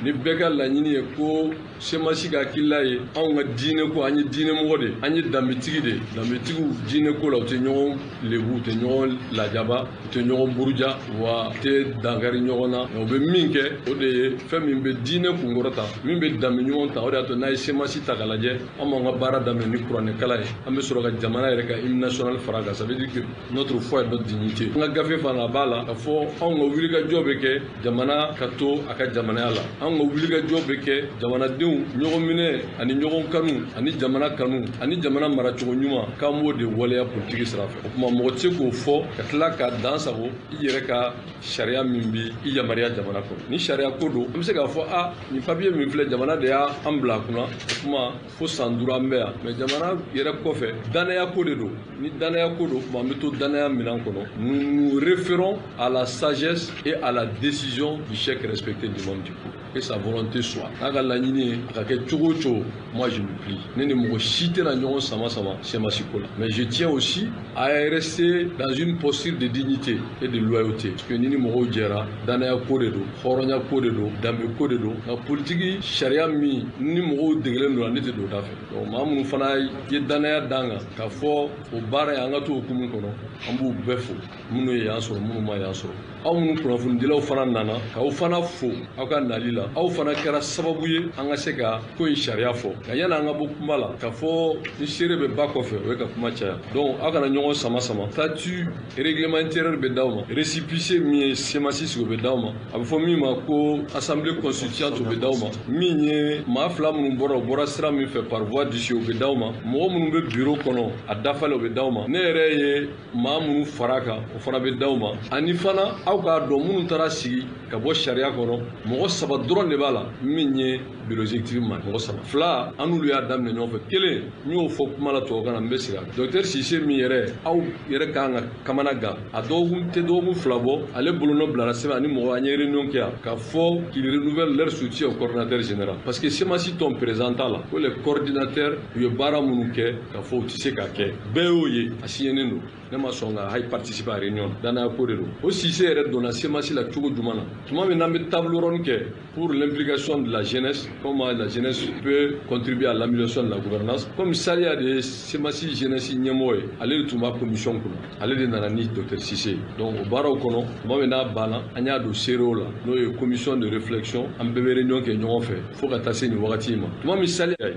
ni bɛɛ ka laɲini ye ko CMAS ka hakilila ye anw ka diinɛ ko, an ye diinɛmɔgɔ de, an ye danbetigi de. Danbetigiw diinɛ ko la, u tɛ ɲɔgɔn lebu, u tɛ ɲɔgɔn lajaba, u tɛ ɲɔgɔn buruja, wa u tɛ dankari ɲɔgɔn na. Nka u bɛ min kɛ, o de ye fɛn min bɛ diinɛ kunkɔrɔta, min bɛ danbe ɲɔgɔn ta. O de y'a to n'a ye CMAS ta k'a lajɛ, an b'an ka baara daminɛ ni kuranɛkalan ye, an bɛ sɔrɔ ka jamana yɛrɛ ka hymne national fara kan. Ça veut dire que notre foi est notre dignité. An ka gafe fana b'a la k'a fɔ anw ka wulikajɔ bɛ kɛ jamana ka to a ka jamanaya la. Anw ka wulikajɔ bɛ kɛ jamanadenw ɲɔgɔn minɛ ani ɲɔgɔn kanu ani jamana kanu ani jamana maracogo ɲuman, k'an b'o de waleya politiki sira fɛ. O tuma mɔgɔ tɛ se k'o fɔ ka tila ka dan sago i yɛrɛ ka sariya min bi i yamaruya jamana kɔnɔ. Ni sariya ko don, an bɛ se k'a fɔ a nin papiye min filɛ, jamana de y'a an bila a kunna. O tuma fo san 5 an bɛ yan. Mais jamana yɛrɛ kɔfɛ, danaya ko de don. Ni danaya ko don, tuma an bɛ to danaya minɛn kɔnɔ. Nous nous référons à la sagesse et à la décision du chef respecté l'imam Dicko. que sa volonté soit. N'a ka laɲini ye a ka kɛ cogo o cogo, moi je me plie. Ne ni mɔgɔ si tɛna ɲɔgɔn sama sama CMAS ko la. Mais je tiens aussi à rester dans une posture de dignité et de loyauté. Parce que ni ni mɔgɔw jɛra, danaya ko de don, hɔrɔnya ko de don, danbe ko de don. Nka politiki sariya min ni mɔgɔw degelen don a, ne tɛ don o da fɛ. Donc maa minnu fana ye danaya d'an kan k'a fɔ o baara in an ka to hukumu kɔnɔ, an b'u bɛɛ fo, minnu ye yan sɔrɔ, minnu ma yan sɔrɔ. Aw minnu kunnafonidilaw fana nana k'aw fana fo aw ka nali la, aw fana kɛra sababu ye an ka se ka ko in sariya fɔ. Nka yanni an ka bɔ kuma la k'a fɔ ni seere bɛ ba kɔfɛ, o ye ka kuma caya. Donc aw kana ɲɔgɔn sama sama. Statut, règlement intérieur bɛ d'aw ma, récépissé min ye CMAS sigi o bɛ d'aw ma, a bɛ fɔ min ma ko assemblée constituante o bɛ d'aw ma, min ye maa fila minnu bɔra, o bɔra sira min fɛ par voie d'issue o bɛ d'aw ma, mɔgɔ minnu bɛ bureau kɔnɔ a dafalen o bɛ d'aw ma, ne yɛrɛ ye maa minnu fara kan o fana bɛ d'aw ma. Ani fana aw k'a dɔn minnu taara sigi ka bɔ sariya kɔnɔ, mɔgɔ saba dɔrɔn de b'a la min ye bureau exécutif ma, mɔgɔ saba. Fila an n'olu y'a daminɛ ɲɔgɔn fɛ, kelen n y'o fɔ kuma la tubabukan na, n bɛ segin a kan. Docteur Sise min yɛrɛ aw yɛrɛ kan ka kamana gan, a dɔgɔkun tɛ dɔgɔkun fila bɔ, ale bolonɔ bilara sɛbɛn ani mɔgɔ an ye réunion kɛ yan k'a fɔ qu'il renouvelle leur soutien au coordinateur général, parce que CMAS tɔn président t'a la, ko les coordinateurs u ye baara minnu kɛ k'a fɔ u tɛ se k'a kɛ, bɛɛ y'o ye, a signenen don. Ne ma sɔn ka hayi participer à réunion na, danaya ko de don. O Sise yɛrɛ donna CMAS la cogo jumɛn na? Tuma min n'an bɛ table ronde kɛ pour l'implication de la jeunesse, comment la jeunesse peut contribuer à l'amélioration de la gouvernance, comme Saliya de ye CMAS jeunesse ɲɛmɔgɔ ye, ale de tun b'a commission kunna, ale de nana ni docteur Sise. Donc o baaraw kɔnɔ, tuma min n'a banna, an y'a don CEREO la, n'o ye commission de réflexion, an bɛɛ bɛ réunion kɛ ɲɔgɔn fɛ fo ka taa se nin wagati in ma. Tuma min Saliya ye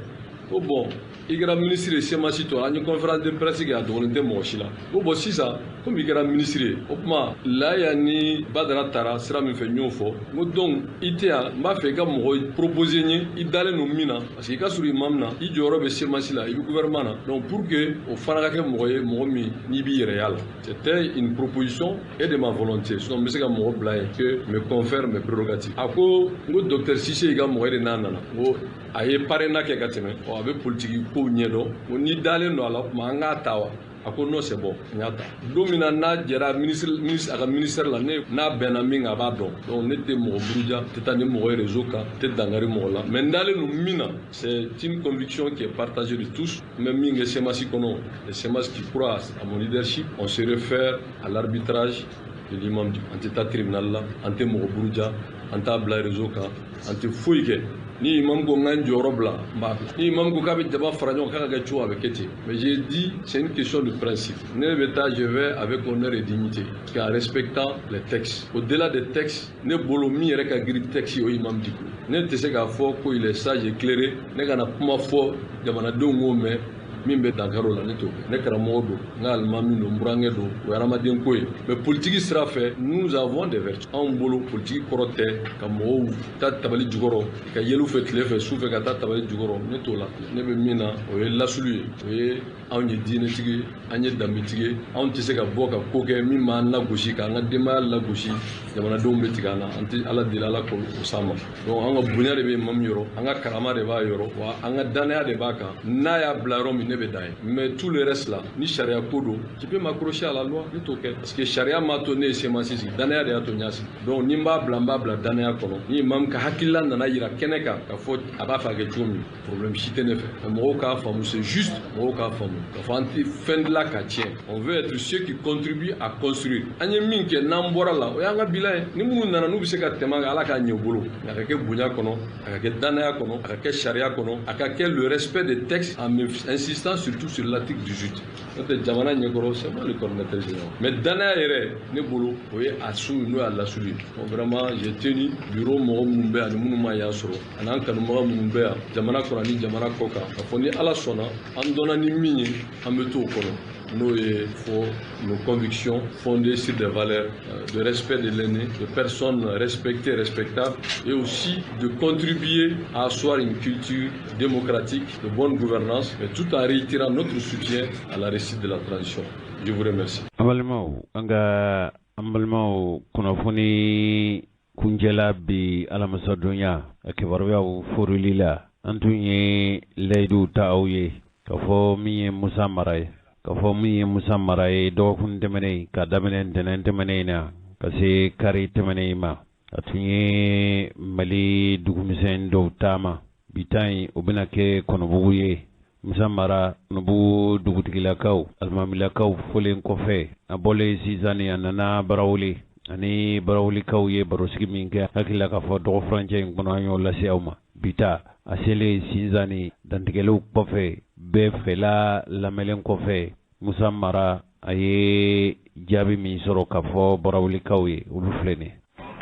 ko bon, i kɛra ministre ye CMAS tɔ, an ye conférence de presse kɛ, a dogolen tɛ mɔgɔ si la, ko bon sisan komi i kɛra ministre ye, o tuma Laya ni Badara taara sira min fɛ, n y'o fɔ, n ko donc i tɛ yan, n b'a fɛ i ka mɔgɔ proposer n ye i dalen don min na, parce que i ka surun imam na, i jɔyɔrɔ bɛ CMAS la, i bɛ gouvernement na, donc pour que o fana ka kɛ mɔgɔ ye, mɔgɔ min n'i b'i yɛrɛ y'a la. C'était une proposition et de ma volonté, sinon n bɛ se ka mɔgɔ bila yen que me confère mes prérogatives. A ko, n ko docteur Sise y'i ka mɔgɔ ye de, n'a nana, n ko a ye parrainage kɛ ka tɛmɛ, ɔ a bɛ politiki kow ɲɛdɔn, ko n'i dalen don a la, o tuma an k'a ta wa? A ko non, c'est bon, n y'a ta. Don min na n'a jɛra ministre ministre a ka ministère la, ne n'a bɛnna min kan, a b'a dɔn. Donc ne tɛ mɔgɔ buruja, tɛ taa ni mɔgɔ ye réseau kan, tɛ dankari mɔgɔ la, mais n dalen don min na, c'est une conviction qui est partagée de tous. N bɛ min kɛ CMAS kɔnɔ, les CMAS qui croient à mon leadership, on se réfère à l'arbitrage de l'imam. An tɛ taa tribunal la, an tɛ mɔgɔ buruja, an t'a bila réseau kan, an tɛ foyi kɛ. Ni imam ko n ka n jɔyɔrɔ bila, n b'a bila. Ni imam ko k'a bɛ jama fara ɲɔgɔn kan k'a ka kɛ cogo, a bɛ kɛ ten. Mais j'ai dit, c'est une question de principe. Ne bɛ taa, je vais avec honneur et dignité, en respectant les textes. Au-delà des textes, ne bolo min yɛrɛ ka girin texte ye, o ye imam Dicko. Ne tɛ se k'a fɔ ko il est sage, éclairé, ne kana kuma fɔ jamanadenw k'o mɛn min bɛ dankari o la, ne t'o kɛ. Ne karamɔgɔ don, n ka alimami don, n burankɛ don, o ye hadamaden ko ye. Mais politiki sira fɛ, nous avons des vertus. Anw bolo politiki kɔrɔ tɛ ka mɔgɔw ta tabali jukɔrɔ, ka yɛlɛ fɛ tile fɛ su fɛ ka taa tabali jukɔrɔ. Ne t'o la. Ne bɛ min na, o ye lasulu ye, o ye anw ye diinɛtigi ye, an ye danbetigi ye. Anw tɛ se ka bɔ ka ko kɛ min b'an lagosi, k'an ka denbaya lagosi, jamanadenw bɛ tigɛ an na. An tɛ Ala deli, Ala k'o s'an ma. Donc an ka bonya de bɛ imam yɔrɔ, an ka karama de b'a yɔrɔ, wa an ka danaya de b'a kan. N'a y'a bila yɔrɔ min, ne bɛ dan ye. Mais tout le reste là, ni sariya ko don, tu peux m'accrocher à la loi, ne t'o kɛ, parce que sariya m'a to ne ye CMAS sigi, danaya de y'a to n y'a sigi. Donc ni n b'a bila, n b'a bila danaya kɔnɔ. Ni imam ka hakilila nana yira kɛnɛ kan k'a fɔ a b'a fɛ a kɛ cogo min, problème si tɛ ne fɛ. Mais mɔgɔw k'a faamu, c'est juste, mɔgɔw k'a faamu k'a fɔ an tɛ fɛn dilan ka tiɲɛ. On veut être ceux qui contribuent à construire. An ye min kɛ, n'an bɔra la, o y'an ka bilan ye. Ni minnu nana n'u bɛ se ka tɛmɛ an kan, Ala k'a ɲɛ u bolo. A ka kɛ bonya kɔnɔ, a ka kɛ danaya kɔnɔ, a ka kɛ sariya kɔnɔ, a ka kɛ le respect des textes, en insistant surtout sur l'article 18. N'o tɛ jamana ɲɛkɔrɔ, c'est moi le coordinateur général. Mais danaya yɛrɛ ne bolo, o ye a su n'o y'a lasulu ye. Donc vraiment, j'ai tenu bureau mɔgɔ minnu bɛ yan ani minnu ma yan sɔrɔ, ani an kanubaga minnu bɛ yan jamana kɔnɔ ani jamana kɔ kan, k'a fɔ ni Ala sɔnna, an dɔnna ni min ye, an bɛ t'o kɔnɔ, n'o ye fɔ nos convictions fondées sur des valeurs de respect de l'aîné, de personnes respectées, respectables, et aussi de contribuer à asseoir une culture démocratique, de bonne gouvernance, mais tout en réitérant notre soutien à la réussite de la transition. Je vous remercie. An balimaw, an ka an balimaw, kunnafoni kuncɛla bi alamisadonya a kibaruyaw forili la, an tun ye layidu ta aw ye k'a fɔ min ye Musa Mara ye, k'a fɔ min ye Musa Mara ye, dɔgɔkun tɛmɛnen ka daminɛ ntɛnɛn tɛmɛnen in na ka se kari tɛmɛnen in ma. A tun ye Mali dugumisɛn dɔw taama. Bi ta in, o bɛna kɛ Kɔnɔbugu ye. Musa Mara, Kɔnɔbugu dugutigilakaw, alimamilakaw folen kɔfɛ, a bɔlen sisan, a nana Barawuli ani Barawulikaw ye barosigi min kɛ, hakili k'a fɔ dɔgɔfurancɛ in kɔnɔ, an y'o lase aw ma. Bi ta, a selen Sinzani, dantigɛliw kɔfɛ, bɛɛ fɛla lamɛnlen kɔfɛ, Musa Mara, a ye jaabi min sɔrɔ k'a fɔ Barawulikaw ye, olu filɛ nin.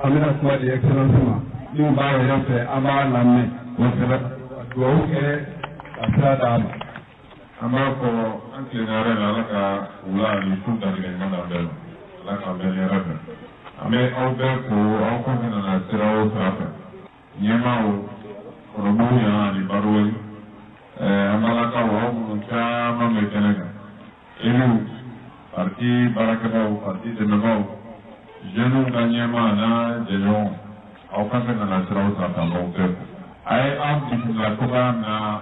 An bɛna kuma di Excellence ma min b'a yɛrɛ fɛ, an b'a lamɛn kosɛbɛ, ka dugawu kɛ ka sira d'a ma. An b'a fɔ an tilenna yɛrɛ la, Ala ka wula ani su garijɛgɛ ɲuman d'an bɛɛ ma, Ala k'an bɛɛ ni hɛrɛ fɛ. An bɛ aw bɛɛ fo, aw fɛn fɛn nana sira o sira fɛ, ɲɛmaaw Kɔnɔbugu yan ani Baruweli, an balakaw, aw minnu caman bɛ kɛnɛ kan, élus, parti baarakɛbaw, parti dɛmɛbaaw, jeunes ka ɲɛmaa n'a jɛɲɔgɔn, aw fɛn fɛn nana sira o sira fɛ, an b'aw bɛɛ fo. A ye an bisimila cogoya min na,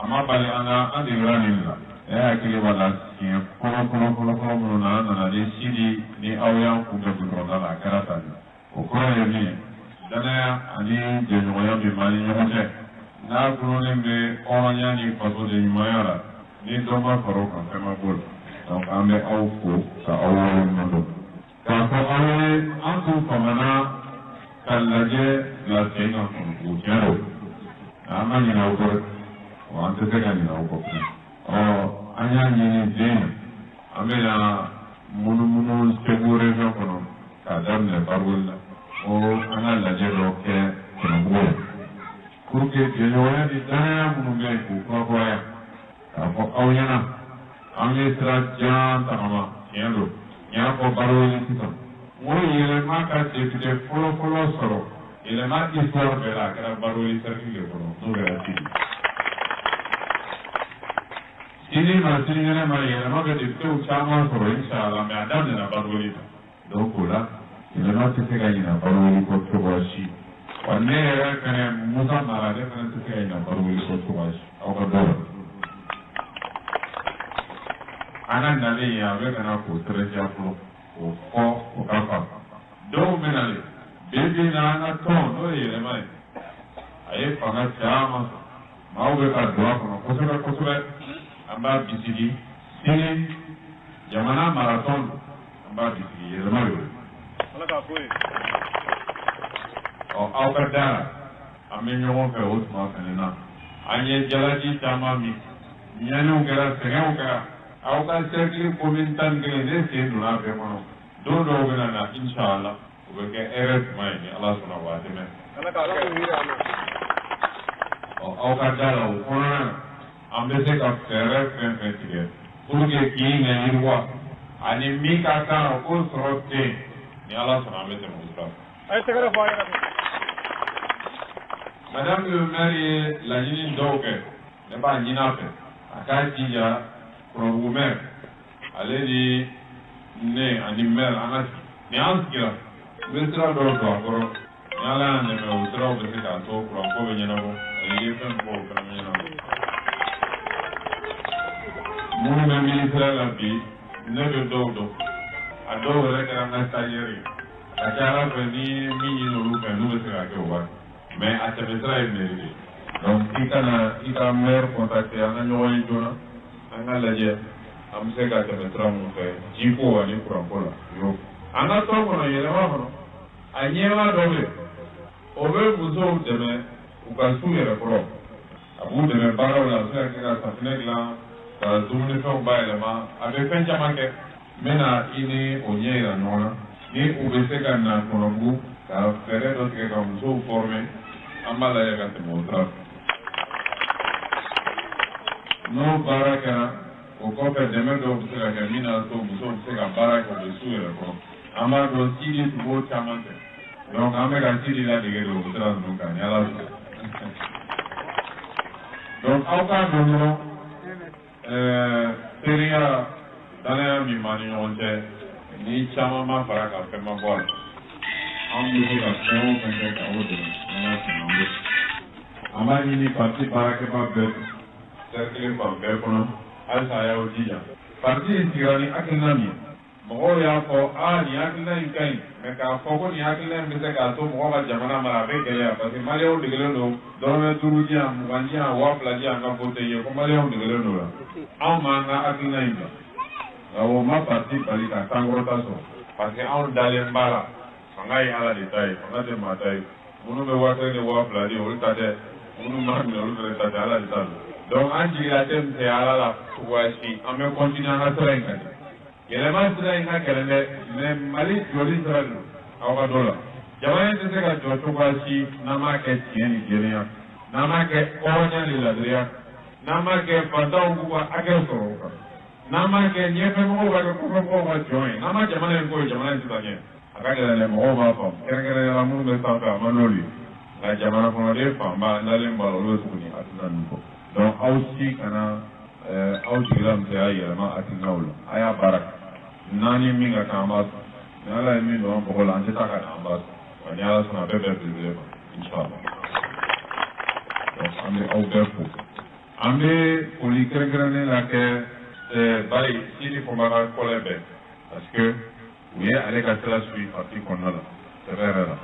a ma bali an na, an degera nin de la. Ne hakili b'a la, siɲɛ fɔlɔ fɔlɔ fɔlɔ fɔlɔ minnu na an nana ni Sidi ni aw y'an kunbɛn goudron da la, a kɛra tan de. O kɔrɔ ye min ye, danaya ani jɛɲɔgɔnya min b'an ni ɲɔgɔn cɛ, n'a gulonnen bɛ hɔrɔnya ni fasoden ɲumanya la, ni dɔ ma fara o kan, fɛn ma b'o la. Donc an bɛ aw fo ka aw waleɲuman dɔn k'a fɔ aw ye, an tun famana ka lajɛ bila sen kan Kɔnɔbugu, tiɲɛ don, nka an ma ɲinɛ aw kɔ dɛ, wa an tɛ se ka ɲinɛ aw kɔ fana. Ɔ, an y'a ɲini den an bɛna munumunu Segu région kɔnɔ k'a daminɛ Baruweli la, ko an ka lajɛ dɔ kɛ Kɔnɔbugu ye pour que jɛɲɔgɔnya ni danaya minnu bɛ yen, k'u kurakuraya, k'a fɔ aw ɲɛna an ye sira jan tagama. Tiɲɛ don, n y'a fɔ Baruweli sisan, n ko Yɛlɛma ka député fɔlɔ-fɔlɔ sɔrɔ Yɛlɛma histoire bɛɛ la, a kɛra Baruweli cercle de kɔnɔ, n'o kɛra Sidi. Sini ma sinikɛnɛ ma, Yɛlɛma bɛ députéw caman sɔrɔ inshallah, mais a daminɛna Baruweli la. Donc o la, Yɛlɛma tɛ se ka ɲinɛ Baruweli kɔ cogoya si. Wa ne yɛrɛ fɛnɛ, Musa Mara, ne fɛnɛ tɛ se ka ɲinɛ Baruweli kɔ cogoya si. Aw ka dɔ la, an ka nalen yen, a bɛ ka na k'o sɛbɛntiya fɔlɔ, k'o fɔ o ka faamu. Dɔw bɛ nalen bi bi in na, an ka tɔn, n'o ye Yɛlɛma ye, a ye fanga caman sɔrɔ, maaw bɛ ka don a kɔnɔ kosɛbɛ kosɛbɛ. An b'a bisigi, sini jamana maratɔn don, an b'a bisigi, Yɛlɛma de don. Ɔ, aw ka da la, an bɛ ɲɔgɔn fɛ. O tuma fɛnɛ na, an ye jalaji caman min, ɲɛniw kɛra, sɛgɛnw kɛra. Aw ka cercle commune 11, ne sen donna a bɛɛ kɔnɔ. Don dɔw bɛna na inshallah, o bɛ kɛ hɛrɛ tuma ye, ni Ala sɔnna, wa dɛmɛ. Ɔ, aw ka da la, o kɔnɔna na, an bɛ se ka fɛɛrɛ fɛn fɛn tigɛ pour que k'i ŋɛ yiriwa ani min ka kan, o k'o sɔrɔ ten, ni Ala sɔnna, an bɛ tɛmɛ o sira fɛ. A ye tɛgɛrɛ fɔ a yɛrɛ. Madame le maire ye laɲini dɔw kɛ, ne b'a ɲini a fɛ a k'a jija, Kɔnɔbugu maire, ale ni ne ani maire, an ka sigi. Ni an sigira, n bɛ sira dɔw don a kɔrɔ, ni Ala y'an dɛmɛ, o siraw bɛ se k'a to kuranko bɛ ɲɛnabɔ, ani ye fɛn bɔ, o fana bɛ ɲɛnabɔ. Minnu bɛ ministère la bi, ne bɛ dɔw dɔn, a dɔw yɛrɛ kɛra an ka stagiaire ye. A ka ca Ala fɛ, ni min ɲini olu fɛ, n'u bɛ se k'a kɛ, o b'a kɛ, mais a tɛmɛsira ye mairie de ye. Donc i kana i ka maire contacter, an ka ɲɔgɔn ye joona, an ka lajɛ an bɛ se ka tɛmɛ sira mun fɛ jiko ani kuranko la. Y'o an ka tɔn kɔnɔ, Yɛlɛma kɔnɔ, a ɲɛmaa dɔ bɛ yen, o bɛ musow dɛmɛ u ka s'u yɛrɛ kɔrɔ. A b'u dɛmɛ baaraw la, a bɛ se ka kɛ ka safinɛ dilan, ka dumunifɛnw bayɛlɛma, a bɛ fɛn caman kɛ. N bɛna i ni o ɲɛ yira ɲɔgɔn na, ni u bɛ se ka na Kɔnɔbugu ka fɛɛrɛ dɔ tigɛ ka musow former, an b'a lajɛ ka tɛmɛ o sira fɛ. N'o baara kɛra, o kɔfɛ, dɛmɛ dɔw bɛ se ka kɛ min n'a to musow bɛ se ka baara kɛ, u bɛ s'u yɛrɛ kɔrɔ. An b'a dɔn Sidi tun b'o caman kɛ, donc an bɛ ka Sidi ladege de o sira ninnu kan, ni Ala sɔnna. Donc aw k'a dɔn dɔrɔn, teriya, danaya min b'an ni ɲɔgɔn cɛ, ni caman ma fara ka fɛn ma bɔ a la, an bɛ se ka fɛn o fɛn kɛ k'aw dɛmɛ, n'Ala sɔnna, an bɛ. An b'a ɲini parti baarakɛba bɛɛ fɛ, cercle fan bɛɛ kɔnɔ, halisa a y'aw jija. Parti in sigira ni hakilina min ye Mɔgɔw y'a fɔ aa nin hakilina in ka ɲi, mais k'a fɔ ko nin hakilina in bɛ se k'a to mɔgɔ ka jamana mara, a bɛ gɛlɛya, parce que maliyɛnw degelen don dɔrɔmɛ 5 di yan, 20 di yan, 2000 di yan ka voter ye, ko maliyɛnw degelen don la. Anw m'an ka hakilina in bila, nka o ma parti bali ka sankɔrɔta sɔrɔ, parce que anw dalen b'a la, fanga ye Ala de ta ye, fanga tɛ maa ta ye. Minnu bɛ 1000 ni 2000 di, olu ta tɛ, minnu m'a minɛ, olu fana ta tɛ, Ala de ta don. Donc an jigila tɛ misɛnya Ala la cogoya si, an bɛ continuer an ka sira in kan. Yɛlɛma sira in ka gɛlɛn dɛ, mais Mali jɔli sira de don. Aw ka dɔ la, jamana in tɛ se ka jɔ cogoya si n'an m'a kɛ tiɲɛ ni jɛlenya, n'an m'a kɛ hɔrɔnya ni ladiriya, n'an m'a kɛ fantanw k'u ka hakɛ sɔrɔ o kan, n'an m'a kɛ ɲɛfɛmɔgɔw ka kɛ kɔfɛmɔgɔw ka jɔn ye, n'an ma jamana in ko ye, jamana in tɛ taa ɲɛ. A ka gɛlɛn dɛ, mɔgɔw b'a faamu, kɛrɛnkɛrɛnnenya la minnu bɛ sanfɛ, a man d'olu ye, nka jamana kɔnɔden fanba n dalen b'a la, olu bɛ tugu nin hakilina ninnu kɔ. Donc aw si kana aw jigila misɛnya yɛlɛma hakilinaw la, a y'a baara kɛ n'an ni min ka kan, an b'a sɔrɔ. Ni Ala ye min don an bɔgɔ la, an tɛ taa ka na, an b'a sɔrɔ. Wa ni Ala sɔnna, a bɛɛ bɛn belebele ma, inshallah. Donc an bɛ aw bɛɛ fo, an bɛ foli kɛrɛnkɛrɛnnen la kɛ bari Sidi Fɔnba ka kɔlɛ bɛɛ, parce que u ye ale ka sira suit parti kɔnɔna la sɛbɛ yɛrɛ la.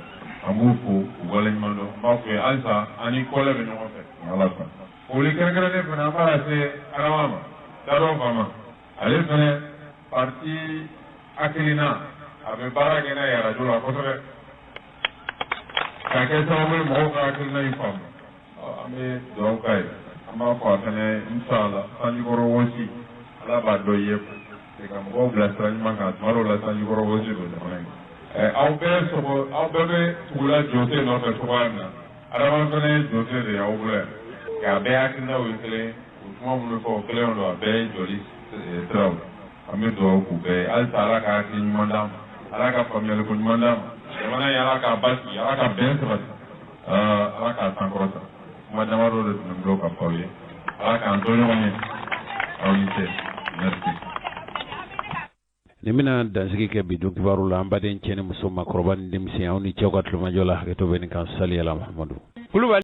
An b'u fo k'u waleɲuman dɔn. An b'a f'u ye halisa, an ni kɔlɛ bɛ ɲɔgɔn fɛ ni Ala sɔnna. Foli kɛrɛnkɛrɛnnen fana, an b'a lase Adama ma, Dadɔ fa ma. Ale fana parti hakilina, a bɛ baara kɛ n'a ye arajo la kosɛbɛ, k'a kɛ sababu ye mɔgɔw ka hakilina in faamu. An bɛ dugawu k'a ye, an b'a fɔ a fana inshallah, sanjikɔrɔ wɔsi, Ala b'a dɔ ye ka mɔgɔw bila sira ɲuman kan. Tuma dɔw la sanjikɔrɔ wɔsi don jamana in. Aw bɛɛ sɔgɔ, aw bɛɛ bɛ tugula Jose nɔfɛ cogoya min na, Adama fana ye Jose de ye aw bolo yan. Nka a bɛɛ hakilinaw ye kelen, u kuma minnu fɔ, o kelen don, a bɛɛ ye jɔli siraw. An bɛ dugawu k'u bɛɛ ye halisa, Ala ka hakili ɲuman d'an ma, Ala ka faamuyaliko ɲuman d'an ma, jamana in Ala k'a basigi, Ala ka bɛn sabati, Ala k'a sankɔrɔta. Kuma damadɔ de tun bɛ n bolo ka fɔ aw ye. Ala k'an to ɲɔgɔn ye, aw ni ce, merci. Nin bɛna dansigi kɛ bi don kibaru la. An baden cɛ ni muso, makɔrɔba ni denmisɛn, aw ni cɛw ka tulomajɔ la, hakɛto bɛ nin kan. Sali ala Muhamadu. Kulubali.